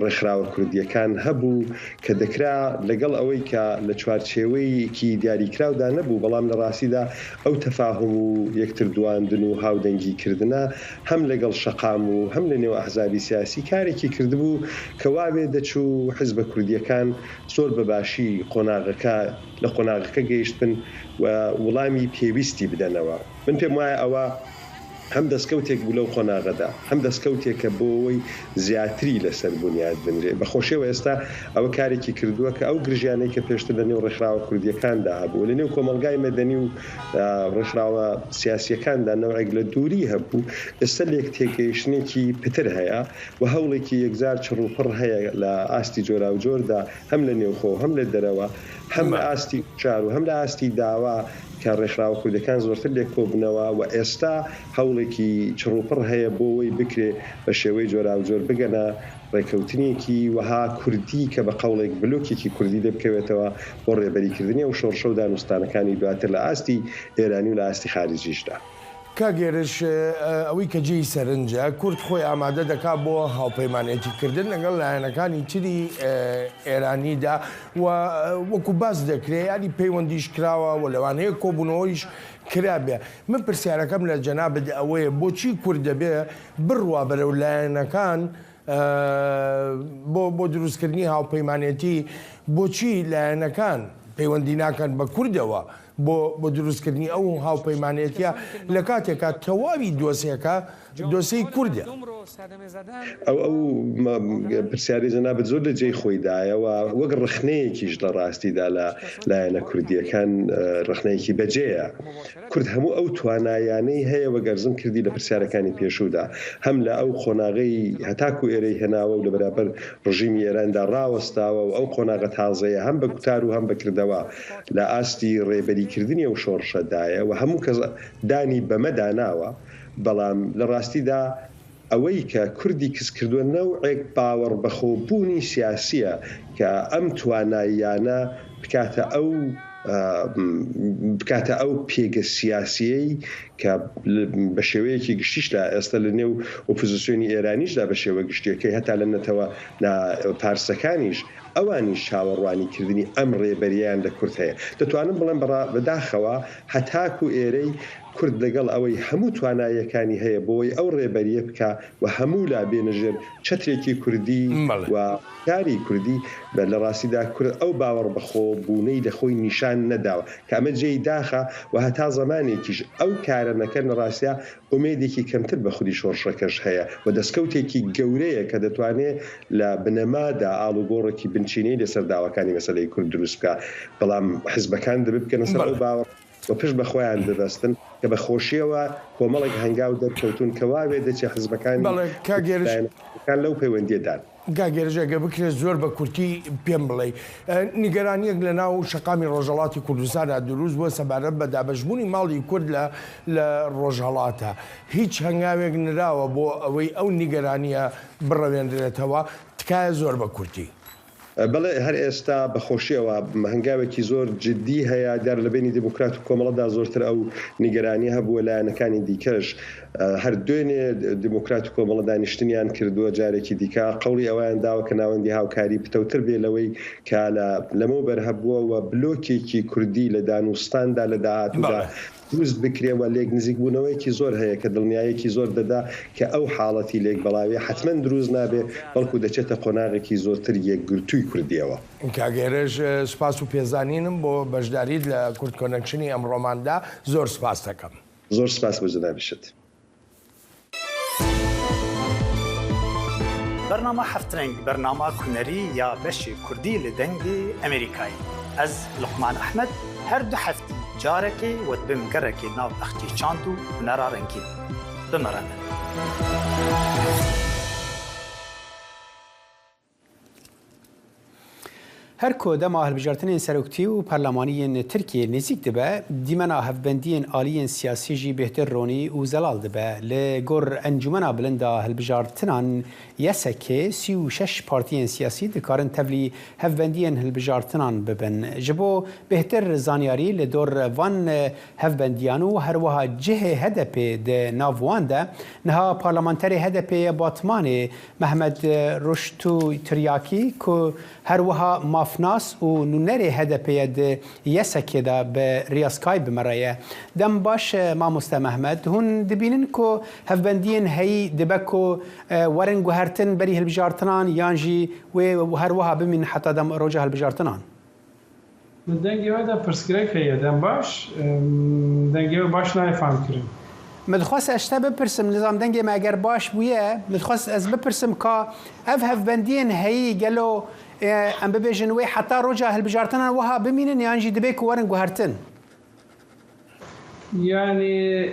ڕێکخراوە کوردیەکان هەبوو کە دەکرا لەگەڵ ئەوەی کە لە چوارچێوەیەکی دیاریکراودا نەبوو، بەڵام لە ڕاستیدا ئەو تەفاهم و یەکتر دواندن و هاودەنگی کردنە هەم لەگەڵ شەقام و هەم لە نێو ئەحزابی سیاسی کارێکی کردبوو کە واوێ دەچوو حزبە کوردیەکان زۆر بە باشی قۆناغەکە لە قۆناغەکە گەیشتبن و وڵامی پێویستی بدەنەوە. من پێم وایە ئەوە هەم دەستکەوتێک بوو لەو قۆناغەدا، هەم دەستکەوتێکە بۆ ئەوەی زیاتری لەسەر بنیاد بنرێ. بە خۆشیەوە ئێستا ئەوە کارێکی کردووە کە ئەو گرژیانەی کە پێشتر لە نێو ڕێکخراوە کوردیەکاندا هەبوو، لە نێو کۆمەلگای مەدەنی و ڕێکخراوە سیاسیەکاندا نەوعێک لە دووری هەبوو، ئێستا لێک تێگەیشتنێکی پتر هەیە و هەوڵێکی یەکجار چڕوپڕ هەیە لە ئاستی جۆراوجۆردا، هەم لە نێوخۆ هەم لە دەرەوە، هەم لە ئاستی شار و هەم لە ئاستی داوا کە ڕێکخراوە کوردیەکان زۆرتر لێک کۆبنەوە و ئێستا هەوڵێکی چڕوپڕ هەیە بۆ ئەوەی بکرێ بە شێوەی جۆراوجۆر بگەنە ڕێکەوتنێکی وەها کوردی کە بە قەوڵێک بلۆکێکی کوردی لێ بکەوێتەوە بۆ ڕێبەریکردنی ئەو شۆڕشە و دانوستانەکانی دواتر لە ئاستی ئێرانی و لە ئاستی خارجیشدا. کاک هێرش، ئەوەی کە جێی سەرنجە، کورد خۆی ئامادە دەکا بۆ هاوپەیمانێتی کردن لەگەڵ لایەنەکانی تری ئێرانیدا و وەکو باس دەکرێ یاری پەیوەندیش کراوە و لەوانەیە کۆبوونەوەیش کرابێ. من پرسیارەکەم لە جەنابت ئەوەیە، بۆچی کورد دەبێ بڕوا بەرەو لایەنەکان بۆ بۆ دروستکردنی هاوپەیمانێتی، بۆچی لایەنەکان پەیوەندی ناکەن بە کوردەوە بۆ بۆ دروستکردنی ئەو هاوپەیمانێتیە لە کاتێکا تەواوی دۆسیەکە دۆسیەی کوردە؟ ئەو ئەو پرسیاری جەنابەت زۆر لە جێی خۆی دایە و وەک ڕخنەیەکیش لە ڕاستیدا لە لایەنە کوردیەکان ڕخنەیەکی بەجێیە. کورد هەموو ئەو توانایانەی هەیە وەگەرزم کردی لە پرسیارەکانی پێشوودا، هەم لە ئەو قۆناغەی هەتاکو ئێرەی هێناوە و لە بەرامبەر ڕژیمی ئێراندا ڕاوەستاوە و ئەو قۆناغە تازەیە هەم بە گوتار و هەم بە کردەوە لە ئاستی ڕێبەریکردنی ئەو شۆڕشەدایە و هەموو کەس دانی بەمە داناوە. بەڵام لە ڕاستیدا ئەوەی کە کوردی کچ کردووە نەوعێک باوەڕ بەخۆبوونی سیاسیە کە ئەم تواناییانە بکاتە ئەو بکاتە ئەو پێگە سیاسیەی کە بە شێوەیەکی گشتیش لە ئێستا لە نێو ئۆپۆزیسیۆنی ئێرانیشدا بە شێوە گشتیەکەی هەتا لە نەتەوە پارسەکانیش ئەوانیش چاوەڕوانی کردنی ئەم ڕێبەریان لە کورد هەیە. دەتوانم بڵێم بەڕا بەداخەوە هەتاکو ئێرەی کورد لەگەڵ ئەوەی هەموو تواناییەکانی هەیە بۆی ئەو ڕێبەریە بکا و هەموو لا بێنە ژێر چەترێکی کوردی و کاری کوردی، بە لە ڕاستیدا کورد ئەو باوەڕ بەخۆ بوونەی لە خۆی نیشان نەداوە کە ئەمە جێی داخە و هەتا زەمانێکیش ئەو کارە نەکەن لە ڕاستیا ئومێدێکی کەمتر بە خودی شۆڕشەکەش هەیە و دەستکەوتێکی گەورەیە کە دەتوانێت لە بنەمادا ئاڵوگۆڕێکی بنچینەی لەسەر داواکانی مەسەلەی کورد دروست بکە. بەڵام حزبەکان دەبێت بکەنە سەر ئەو باوەڕ و پشت بەخۆیان ببەستن کە بە خۆشیەوە کۆمەڵێک هەنگاو دەرکەوتون کە واوێ دەچێ حزبەکان بەڵێ کاگێرش کان لەو پەیوەندیەدان. گاگێرژەگە بکرێت زۆر بە کورتی پێم بڵێ، نیگەرانیەک لە ناو شەقامی ڕۆژهڵاتی کوردستاندا دروست بووە سەبارەت بە دابشبوونی ماڵی کورد لە لە ڕۆژهڵاتە. هیچ هەنگاوێک نراوە بۆ ئەوەی ئەو نیگەرانیە بڕەوێنرێتەوە؟ تکایە زۆر بە کورتی. بەڵێ، هەر ئێستا بە خۆشیەوە هەنگاوێکی زۆر جدی هەیە. دیار لە بینی دیموکرات و کۆمەڵەدا زۆرتر ئەو نیگەرانی هەبووە لایەنەکانی دیکەش. هەر دوێنێ دیموکرات و کۆمەڵە دانیشتنیان کردووە جارێکی دیکە قەوڵی ئەویان داوە کە ناوەندی هاوکاری پتەوتر بێ لەوەی کە لە لەمەوبەر هەبووە و بلۆکێکی کوردی لە دانوستاندا لە داهاتوودا دروست بکرێ و لێک نزیکبوونەوەیەکی زۆر هەیە کە دڵنیاییەکی زۆر دەدا کە ئەو حاڵەتی لێک بەڵاوێ حتمەن دروست نابێ، بەڵکو دەچێتە قۆناغێکی زۆرتر یەکگرتووی کوردیەوە. کاک هێرش، سپاس و پێزانینم بۆ بەشداریت لە کورد کۆنەکشنی ئەمڕۆماندا. زۆر سپاس دەکەم. زۆر سپاس بۆ جەنابیشت. Bernama Heftreng, bernama hunerî ya beşê kurdî li Dengê Emerîkayê. Ez Luqman Ehmed, her du heftî carekê we dibim gerekê nav bexçê çand û hunera rengîn. Bi me re bin. Her ku dema hilbijartinên seroktî û perlemanî yên Tirkiyê nêzîk dibe, dîmena hevbendiyên aliyên siyasî jî bêhtir ronî û zelal dibe. Li gor Encûmena Bilind a Hilbijartinan, Y S K, sî û şeş partiyên siyasî dikarin tevlî hevbendiyên hilbijartinan bibin. Ji bo bêhtir zanyarî li dor van hevbendiyan û her wiha cihê H D P di nav wan de, niha parlamenterê H D P'ê yê Batmanê Mehmet Ruştu Tiryakî ku her wiha mafnas û nûnerê H D P'ê ye di Y S K'ê de bi riya Skype bi me re ye. Dem baş, mamoste Mehmet. Hûn dibînin ku hevbendiyên heyî dibe ku, e, werin guhertin berî hilbijartinan yan jî wê her wiha bimînin heta dem roja hilbijartinan? Di dengê we de pirsgirêk heye, dem baş. Em, dengê we baş nayê fam kirin. Min dixwest ez ji te bipirsim, nizam dengê me eger baş bûye, min dixwest ez bipirsim ka ev hevbendiyên heyî gelo, e, em bibêjin wê heta roja hilbijartinan wiha bimînin yan jî dibe ku werin guhertin? Yani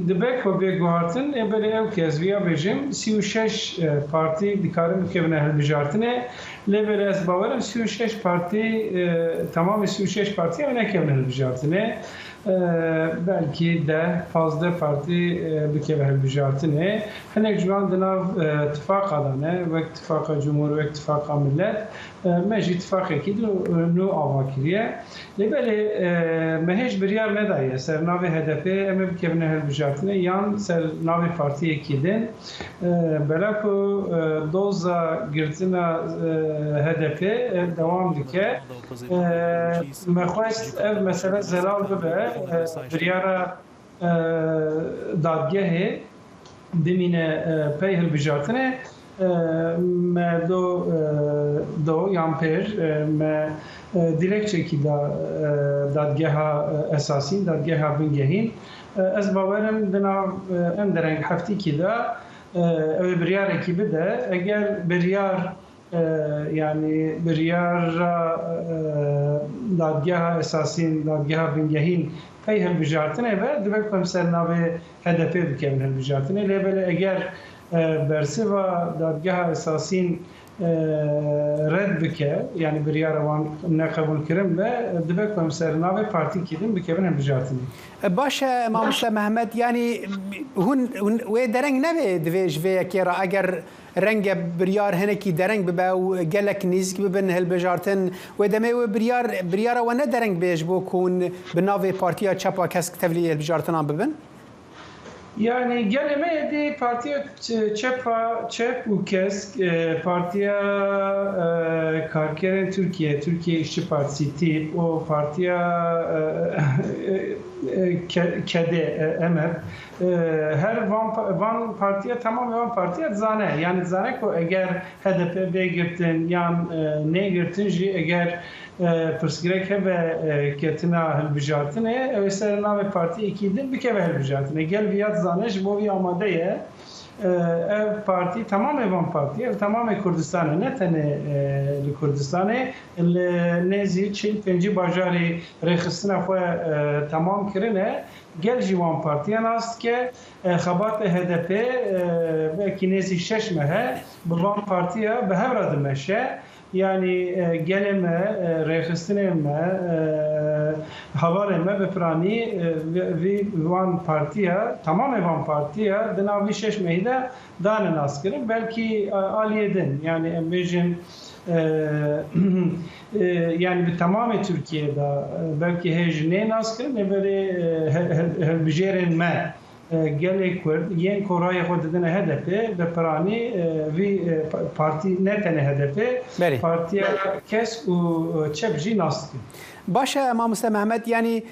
dibe ku bê guhartin, ê belê ew kes viya bêjim, sî û şeş, e, partî dikarin bikevine hilbijartinê. Lê belê ez bawerim sî û şeş partî, e, tamamê sî û şeş partî ew nekevine hilbijartinê. E, belkî deh, pazdeh partî, e, bikeve hilbijartinê. Hinek ji wan di nav, e, tifaqa de ne, wek tifaqa cumhur, wek tifaqa millet. E, me jî tifaqekî nû, nû ava kiriye. Lê belê, e, me hêj biryar nedaye ser navê H D P em ê bikevine hilbijartinê yan ser navê partiyekî din. E, bela ku, e, doza girtina, e, H D P, e, dewam dike. E, me xwest ev mesele zelal bibe, e, biryara e, dadgehê bimîne, e, pey hilbijartinê, e, me do, e, do yan pêr, e, me, e, dilekçekî da, e, dadgeha, e, esasîn, dadgeha bingehîn. E, ez bawerim di nav, e, en dereng heftîkî de, e, ew ê biryarekî bide. Eger biryar E, yanî biryara, e, dadgeha esasîn, dadgeha bingehîn pey hilbijartinê be, dibe ku em ser navê H D P bikevin hilbijartinê. Lê belê eger, e, bersiva dadgeha esasîn, e, red bike, yanî biryara wan neqebûlkirin be, dibe ku em ser navê partîkî din bikevin hilbijartinê. E, baş e, mamoste Mehmet, yanî hûn, hûn wê dereng nebe divê ji vê yekê re eger renge biryar hinekî dereng bibe û gelek nêzîk bibin hilbijartin. Wê demê wê biryar, biryara we ne dereng bê ji bo ku hûn bi navê Partiya Çep a Kesk tevlî hilbijartinan bibin? Yani gelê me êdî Partiya Ç-, Çep a, Çep û Kesk, e, Partiya, e, Karkerên Tirkiye, Türkiye İşçi Partisi, tîp, û Partiya, e, e, e, Ke-, Kedê, e, M H P, e, her van pa-, van partiya, tamamê van partiya dizane. Yani dizane ku eger H D P bê girtin yan, e, nê girtin jî, eger, e, pirsgirêk hebe, e, ketina hilbijartinê, ew ê ser navê partiyekî din bikeve hilbijartinê. Gel viya dizane, ji bo vî amade ye. E, ev partî, tamamê van partî, ev tamamê Kurdistanê, ne tenê, e, li Kurdistanê, li nêzî çil pêncî bajarî rêxistina xwe, e, temam kirine. Gel jî wan partiya nas dike. E, xebatê H D P, e, belkî nêzî şeş meh e, bi van partiya bi hev re dimeşe. Yanî, e, gelê me, e, rêxistinên me, e, hevalên me bi piranî, e, vî, vî van partiya, tamamê van partiya di nav vî şeş mehî de dane naskirin. Belkî, e, aliyê din, yanî em bêjin, e, e, yanî bi temamê Tirkiyê de, e, belkî hê jî nê naskirin, lê belê, e, he-, he-, hilbijêrên me, e, gelê Kurd yên ku rayê xwe didine H D P, bi piranî, e, vî, e, pa-, partî, ne tenê H D P, Belê. Partiya Kesk û, e, Çep jî nas dikin. Baş e, mamoste Mehmet, yanî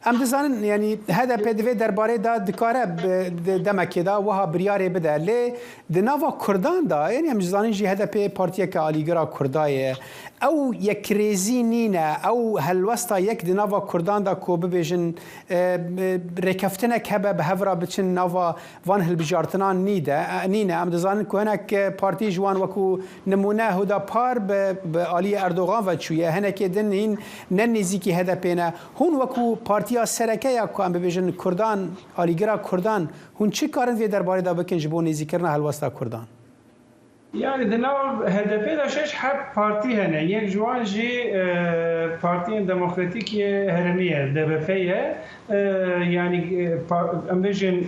Em dizanin, yanî H D P di vê derbarê de dikare bi, di demekê de wiha biryarê bide. Lê di nava Kurdan de, yanî em dizanin jî H D P partiyeke alîgira Kurda ye. Ew yekrêzî nîne, ew helwesta yek di nava Kurdan de ku bibêjin, e, e, rêkeftinek hebe bi hev re biçin nava van hilbijartinan nîde, e, nîne. Em dizanin ku hinek, e, partî ji wan wekû nimûne Hudapar bi, bi aliyê Erdogan ve çûye. Hinekê din hîn ne nêzîkî H D P ne. Hûn wekû partiya sereke ya ku em bibêjin Kurdan, alîgira Kurdan, hûn çi karin vê derbarê de bikin ji bo nêzîkirina helwesta Kurdan? Yani di nav H D P de şeş heb partî hene. Yek ji wan jî, e, Partiyên Demokratîk yê Herêmî ye, D B P ye. E, yani, e, pa-, em bêjin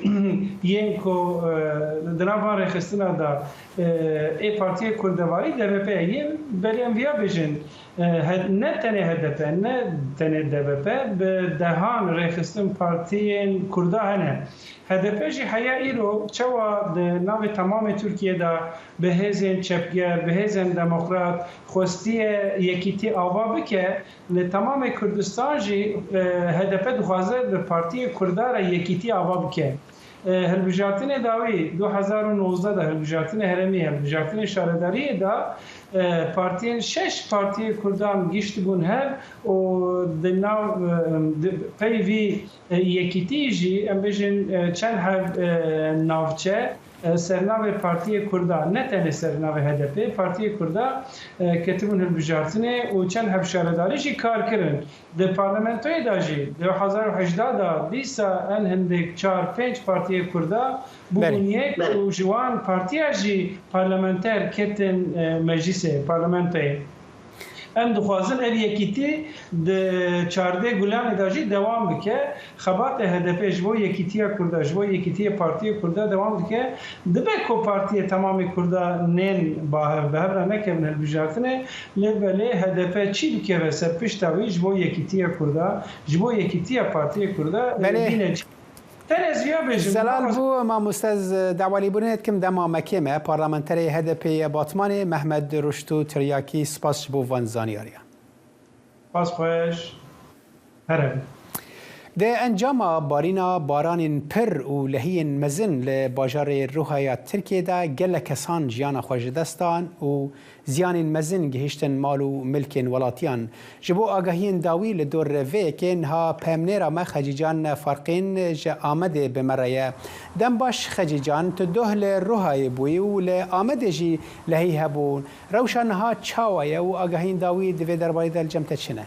yên ku, e, di nav van rêxistina de, e, ê Partiyê Kurdevarî D B P ye. Yê belê em viya bêjin, e, he-, ne tenê H D P, ne tenê D B P, bi dehan rêxistin partiyên Kurda hene. H D P jî heya îro çawa di navê temamê Tirkiyê de bi hêzên çepger, bi hêzên demokrat xwestiye yekîtî ava bike, li temamê Kurdistan jî, e, H D P dixwaze bi partiyê Kurda re yekîtî ava bike. E, hilbijartinê dawî du hezar û nozdeh de hilbijartinê herêmî, hilbijartinê şaredariyê de, e, partiyên, şeş partiyê Kurdan giştibûn hev û di nav, e, di pey vî e, yekîtî jî, em bêjin, e, çend hev, e, navçe, e, sernavê Partiyê Kurda, ne tenê sernavê H D P, Partiyê Kurda, e, ketibûn hilbijartinê û çend hev şaredarî jî kar kirin. Di parlamentoyê de jî, di du hezar û hejdeh de dîsa en hindik çar pênc Partiyê Kurda bûbûn yek û ji wan partiya jî parlamenter ketin, e, meclîsê, parlamentoyê. Em dixwazin ev yekîtî di çardeh Gulanê de jî dewam bike. Xebatê H D P ji bo yekîtiya Kurda, ji bo yekîtiyê Partiyê Kurda dewam dike. Dibe ku partiyê temamê Kurda nên bahev, bi hev re nekevin hilbijartinê, lê belê H D P çî bikeve ser pişta wî ji bo yekîtiya Kurda, ji bo yekîtiya Partiyê Kurda, Belê. bîne çi. Ter ez viya bêjim, Zelal bû, mamoste, ez dawalîbûnê dikim dema me kêm e. Parlamenterê H D P'ê yê Batmanê Mehmed Ruştû Tiryakî, spas ji bo van zanyariyan. Spas xweş. Here. Di encama barîna baranên pir û lehiyên mezin li bajarê Ruhaya Tirkiyê de gelek kesan jiyana xwe ji dest dan û ziyanên mezin gihiştin mal û milkên welatiyan. Ji bo agahiyên dawî li dor vê yekê niha peyamnêra me Xecîcan Farqîn ji Amedê bi me re ye. Dem baş Xecîcan, tu doh li Ruhayê bûyî û li Amedê jî lehî hebûn. Rewşa niha çawa ye û agahiyên dawî di vê derbarê de li cem te çi ne?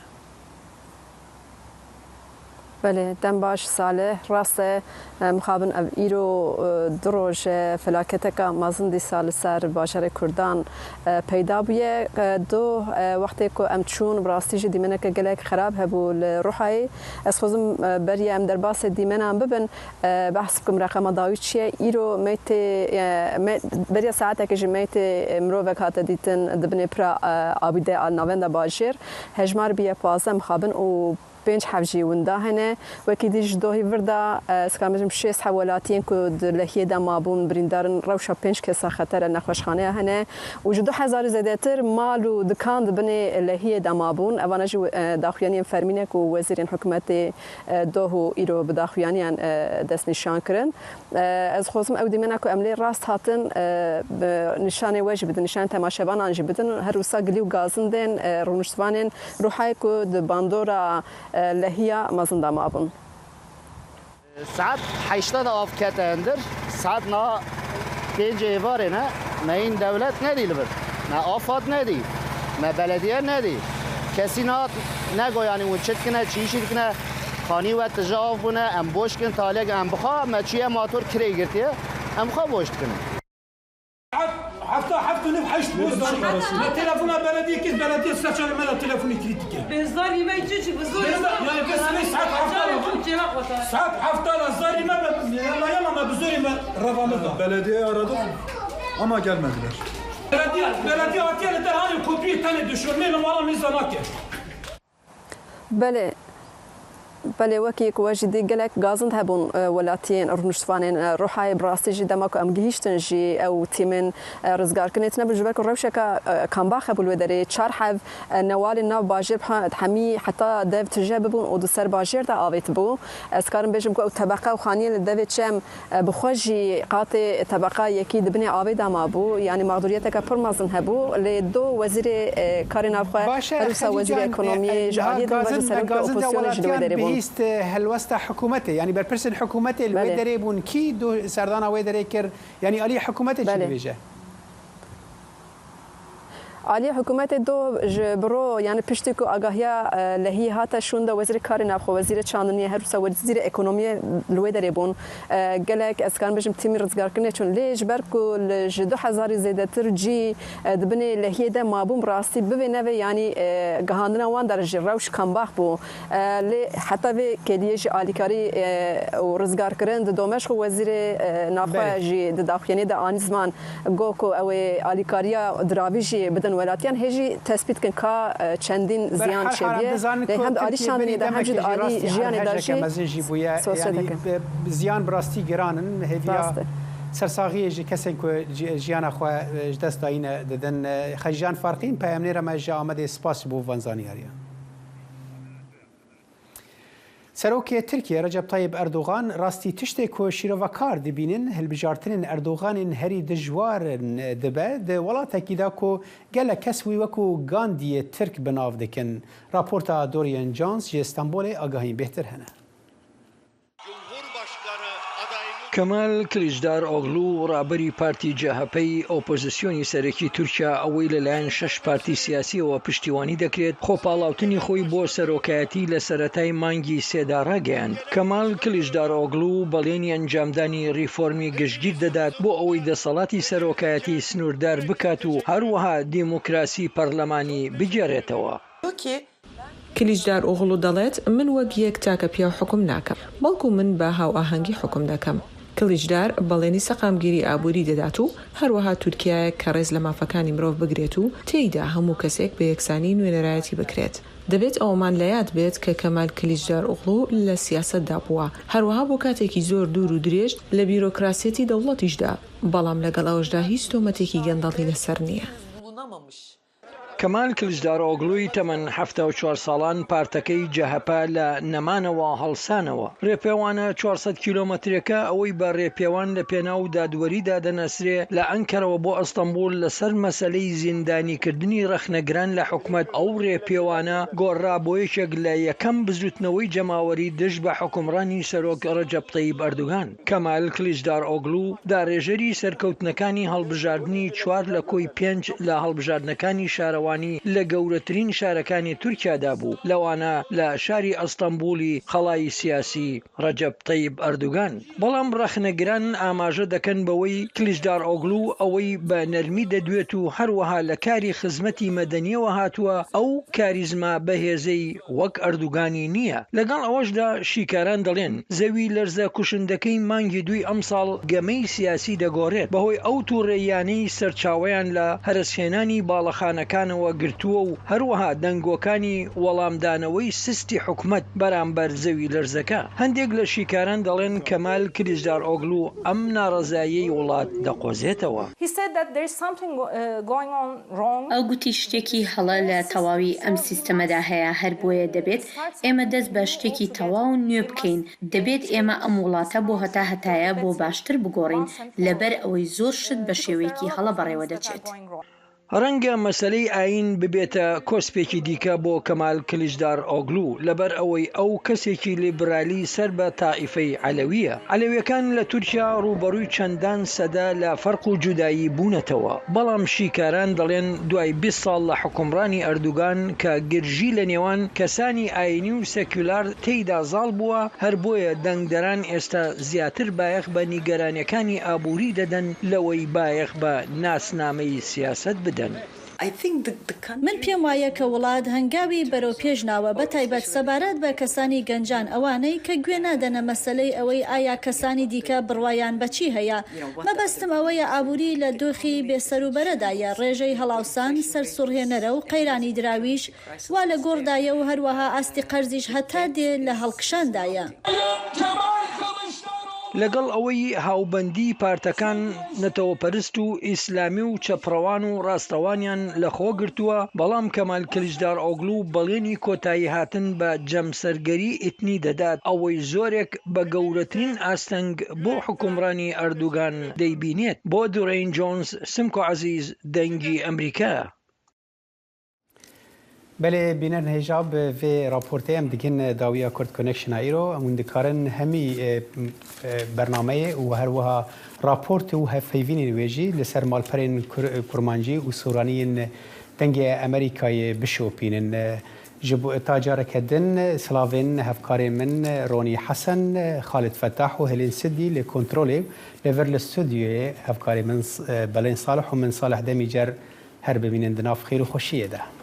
Belê, dem baş Salih. Rast e, e, mixabin ev îro, e, du roj e, felaketeka mezin dîsa li ser bajarê Kurdan, e, peyda bûye. E, do, e, wextê ku em çûn, bi rastî jî dîmeneke gelek xerab hebû li Ruhayê. Ez xwezim, e, beriya em derbasê dîmenan bibin, e, behs bikim reqema dawî çi ye. Îro meytê, e, me-, beriya saetekê jî meytê, e, mirovek hate dîtin di binê pira, e, abî de a navenda bajêr. Hejmar bûye pazdeh mixabin û pênc heb jî winda hene. Wekî dî ji dohî vir de, e, ez karim bêjim şêst heb welatiyên ku di lehiyê de mabûn birîndar in, rewşa pênc kesa xeter e nexweşxaneya hene. Û ji du hezarî zêdetir mal û dikan di binê lehiyê de mabûn. Evana jî, e, daxuyaniyên fermî ne ku wezîrên hikûmetê, e, doh û îro bi daxuyaniyan, e, destnîşan kirin. E, ez xwezim ew dîmena ku em lê rast hatin, e, bi nîşanê we jî bidin, nîşanê temaşevanan jî bidin. Her wisa gilî û gazindên, e, rûniştvanên Ruhayê ku di bandora, e, lehiya mezin de mabûn. Saet heşta de av kete hundir, saet niha pêncê êvarê ne, me hîn dewlet nedî li vir. Me afad nedî, me belediye nedî. Kesî nehat, negot yanî hûn çi dikine, çi îşî dikine. Xanî we tije av bûne, em boş kin, talê em bi xwe, me çûye mator kirê girtiye, em bi xwe boş dikin. Heft-, hefta heft û nîv heşt bû. Me telefona belediyê kir, belediye ser çavê me de telefonê krîtîk e. Bêzar îme çi çi bi zorê Bêzar, me. Yani biz ne saet hefta Çêla xwe te. Saet hefta de zarî me be, yala yala me bi zorê me revamir da. Belediyeyi aradık ama gelmediler. Belediye, belediye hatiye li derhanê kopiyê tenê dişirmê numara nîza nake. Belê. Belê, wekî ku we jî dî, gelek gazind hebûn, e, welatiyên rûniştvanên, e, Ruhayê. Bi rastî jî dema ku em gihîştin jî ew tîmên, e, rizgarkirinê tune bûn, ji ber ku rewşeke, e, kambak hebû li wê derê. Çar heb, e, newalên nav bajêr ha-, hemî heta dev tije bibûn û di ser bajêr de avêtibû. Ez karim bêjim ku ew tebeqe û xaniyên li devê çem, e, bi xwe jî qatê tebeqa yekî di binê avê de mabû. Yanî mexdûriyeteke pir mezin hebû. Lê do wezîrê, e, karê navxwe, Baş e, her wisa Xecî wezîrê Can, e, ekonomiyê e, ji niha aliyê din ve ji gazin-, serokê gazin opozisyonê ji li wê welatiyên derê bûn. Bihîst, e, helwesta hikûmetê, yanî berpirsên hikûmetê li wê Belê. derê bûn. Kî do serdana wê derê kir? Yanî aliyê hikûmetê çi Belê. dibêje? Aliyê hikûmetê do ji biro, yanî piştî ku agahiya, e, lehiyê hate şûnde, wezîrê karê navxwe, wezîrê çandiniyê, her wisa wezîrê ekonomiyê li wê derê bûn. E, gelek, ez karim bêjim, tîmî rizgarkirinê çûn. Lê ji ber ku li, ji du hezarî zêdetir cî, e, di binê lehiyê de mabûn, bi rastî bivê nevê, yanî, e, gihandina wan de jî rewş kambak bû. E, lê heta vê kêliyê jî alîkarî, e, û rizgarkirin di Domeşq û wezîrê, e, navxwe Belê. jî di daxuyaniyê de anî ziman, got ku ew ê alîkariya diravî jî bidin welatiyan, hê jî tespît kin ka, e, çendîn Ber ziyan her halan çêbûye. dizanin Lê ku hem di alî Tirkiye şandinê berî de hem jî demekê di jî alî rastî jiyanê de erhejeke jî mezin jî bûye. sosyete Yanî, dikin. e, ziyan bi rastî giran in. Hêviya Rast e. sersaxiyê ji kesên ku ji-, jiyana xwe, e, ji dest dayîne didin. E, Xecî Can Farqîn, peyamnêra me ji Amedê, spas ji bo van zanyariyan. Serokê Tirkiye Recep Tayyip Erdogan rastî tiştê ku şîrovekar dibînin, hilbijartinên Erdoganên herî dijwar in dibe, di welatekî de ku gelek kes wî wekû Gandiyê Tirk bi nav dikin. Raporta Dorian Jones ji Stenbolê, agahiyên bêhtir hene. Kemal Kiliçdaroglu، ڕابەری پارتی جەهەپەی ئۆپۆزیسیۆنی سەرەکی تورکیا، ئەوەی لەلایەن شەش پارتی سیاسیەوە پشتیوانی دەکرێت، خۆپاڵاوتنی خۆی بۆ سەرۆکایەتی لە سەرەتای مانگی سێدا ڕاگەیاند. کەمال کلیچدارئۆگلو بەڵێنی ئەنجامدانی ریفۆرمی گشتگیر دەدات بۆ ئەوەی دەسەڵاتی سەرۆکایەتی سنووردار بکات و هەروەها دیموکراسی پەرلەمانی بگێڕێتەوە. کلیچدارئۆغلو دەڵێت، من وەک یەک تاکە پیاو حوکم ناکەم، بەڵکو من بە هاوئاهەنگی حوکم دەکەم. کلیچدار بەڵێنی سەقامگیری ئابووری دەدات و هەروەها تورکیایەک کە ڕێز لە مافەکانی مرۆڤ بگرێت و تێیدا هەموو کەسێک بە یەکسانی نوێنەرایەتی بکرێت. دەبێت ئەوەمان لە یاد بێت کە کەمال کلیچدارئۆغلو لە سیاسەتدا بووە، هەروەها بۆ کاتێکی زۆر دوور و درێژ لە بیرۆکراسیەتی دەوڵەتیشدا، بەڵام لەگەڵ ئەوەشدا هیچ تۆمەتێکی گەندەڵی لەسەر نییە. کەمال کلیچدارئۆگلوی تەمەن حەفتا و چوار ساڵان پارتەکەی جەهەپە لە نەمانەوە هەڵسانەوە. ڕێپێوانە چوار سەد کیلۆمەترێکە ئەوەی بە ڕێپێوان لە پێناو دادوەریدا دەنەسرێ لە ئەنکەرەوە بۆ ئەستەنبول لەسەر مەسەلەی زیندانیکردنی ڕەخنەگران لە حکومەت. ئەو ڕێپێوانە گۆڕا بۆ یەکێک لە یەکەم بزوتنەوەی جەماوەری دژ بە حکومڕانی سەرۆک ڕەجەب تەیب ئەردوگان. کەمال کلیچدارئۆگلو دارێژەری سەرکەوتنەکانی هەڵبژاردنی چوار لە کۆی پێنج لە هەڵبژاردنەکانی شارەوانی لە گەورەترین شارەکانی تورکیادا بوو، لەوانە لە شاری ئەستەنبولی قەڵای سیاسی ڕەجەب تەیب ئەردوگان. بەڵام ڕەخنەگران ئاماژە دەکەن بەوەی کلیچدارئۆگلو ئەوەی بە نەرمی دەدوێت و هەروەها لە کاری خزمەتی مەدەنیەوە هاتووە، ئەو کاریزما بەهێزەی وەک ئەردوگانی نییە. لەگەڵ ئەوەشدا شیکاران دەڵێن زەوی لەرزە کوشندەکەی مانگی دووی ئەمساڵ گەمەی سیاسی دەگۆڕێت بەهۆی ئەو تووڕەییانەی سەرچاوەیان لە هەرەسهێنانی باڵەخانەکانەوە گرتووە و هەروەها دەنگۆکانی وەڵامدانەوەی سستی حکومەت بەرامبەر زەوی لەرزەکە. هەندێک لە شیکاران دەڵێن کەمال کلیچدارئۆگلو ئەم ناڕەزاییەی وڵات دەقۆزێتەوە. He said that there is something, uh, going on wrong. ئەو گوتی شتێکی هەڵە لە تەواوی ئەم سیستەمەدا هەیە، هەر بۆیە دەبێت ئێمە دەست بە شتێکی تەواو نوێ بکەین. دەبێت ئێمە ئەم وڵاتە بۆ هەتا هەتایە بۆ باشتر بگۆڕین، لەبەر ئەوەی زۆر شت بە شێوەیەکی هەڵە بەڕێوە دەچێت. ڕەنگە مەسەلەی ئایین ببێتە کۆسپێکی دیکە بۆ کەمال کلیچدارئۆگلو، لەبەر ئەوەی ئەو کەسێکی لیبرالی سەر بە تائیفەی عەلەویە. عەلەویەکان لە تورکیا ڕووبەڕووی چەندان سەدە لە فەرق و جودایی بوونەتەوە، بەڵام شیکاران دەڵێن دوای بیست ساڵ لە حکومڕانی ئەردوگان کە گرژی لە نێوان کەسانی ئایینی و سەکولار تێیدا زاڵ بووە، هەر بۆیە دەنگدەران ئێستا زیاتر بایەخ بە نیگەرانیەکانی ئابووری دەدەن لەوەی بایەخ بە ناسنامەی سیاسەت بدەن. من پێم وایە کە وڵات هەنگاوی بەرەو پێش ناوە، بە تایبەت سەبارەت بە کەسانی گەنجان، ئەوانەی کە گوێ نادەنە مەسەلەی ئەوەی ئایا کەسانی دیکە بڕوایان بە چی هەیە. مەبەستم ئەوەیە ئابووری لە دۆخی بێسەروبەرەدایە، ڕێژەی هەڵاوسان سەرسوڕهێنەرە و قەیرانی دراویش وا لە گۆڕدایە و هەروەها ئاستی قەرزیش هەتا دێ لە هەڵکشاندایە. لەگەڵ ئەوەی هاوبەندی پارتەکان نەتەوەپەرست و ئیسلامی و چەپڕەوان و ڕاستڕەوانیان لەخۆ گرتووە، بەڵام کەمال کلیچدارئۆگلو بەڵێنی کۆتایی هاتن بە جەمسەرگەری ئیتنی دەدات، ئەوەی زۆرێک بە گەورەترین ئاستەنگ بۆ حکومڕانی ئەردوگان دەیبینێت. بۆ دورەین جۆنز، سمکۆ عەزیز، دەنگی ئەمریکا. Belê bînerên hêja bi vê raportê em digihîn dawiya Kurd Connection a îro. Em hûn dikarin hemî e, e, bernameyê û her wiha raport û hevpeyvînên wê jî li ser malperên kur, kurmancî û soraniyên Dengê Amerîkayê bişopînin. E, Ji bo ta careke din silavên hevkarên min Ronî Hesen, Xalid Fetah û Helîn Sidî li kontrolê li vir li stûdyoyê hevkarê min Belên Salih û min Salih Demîcer. Her bimînin di nav xêr û xweşiyê de.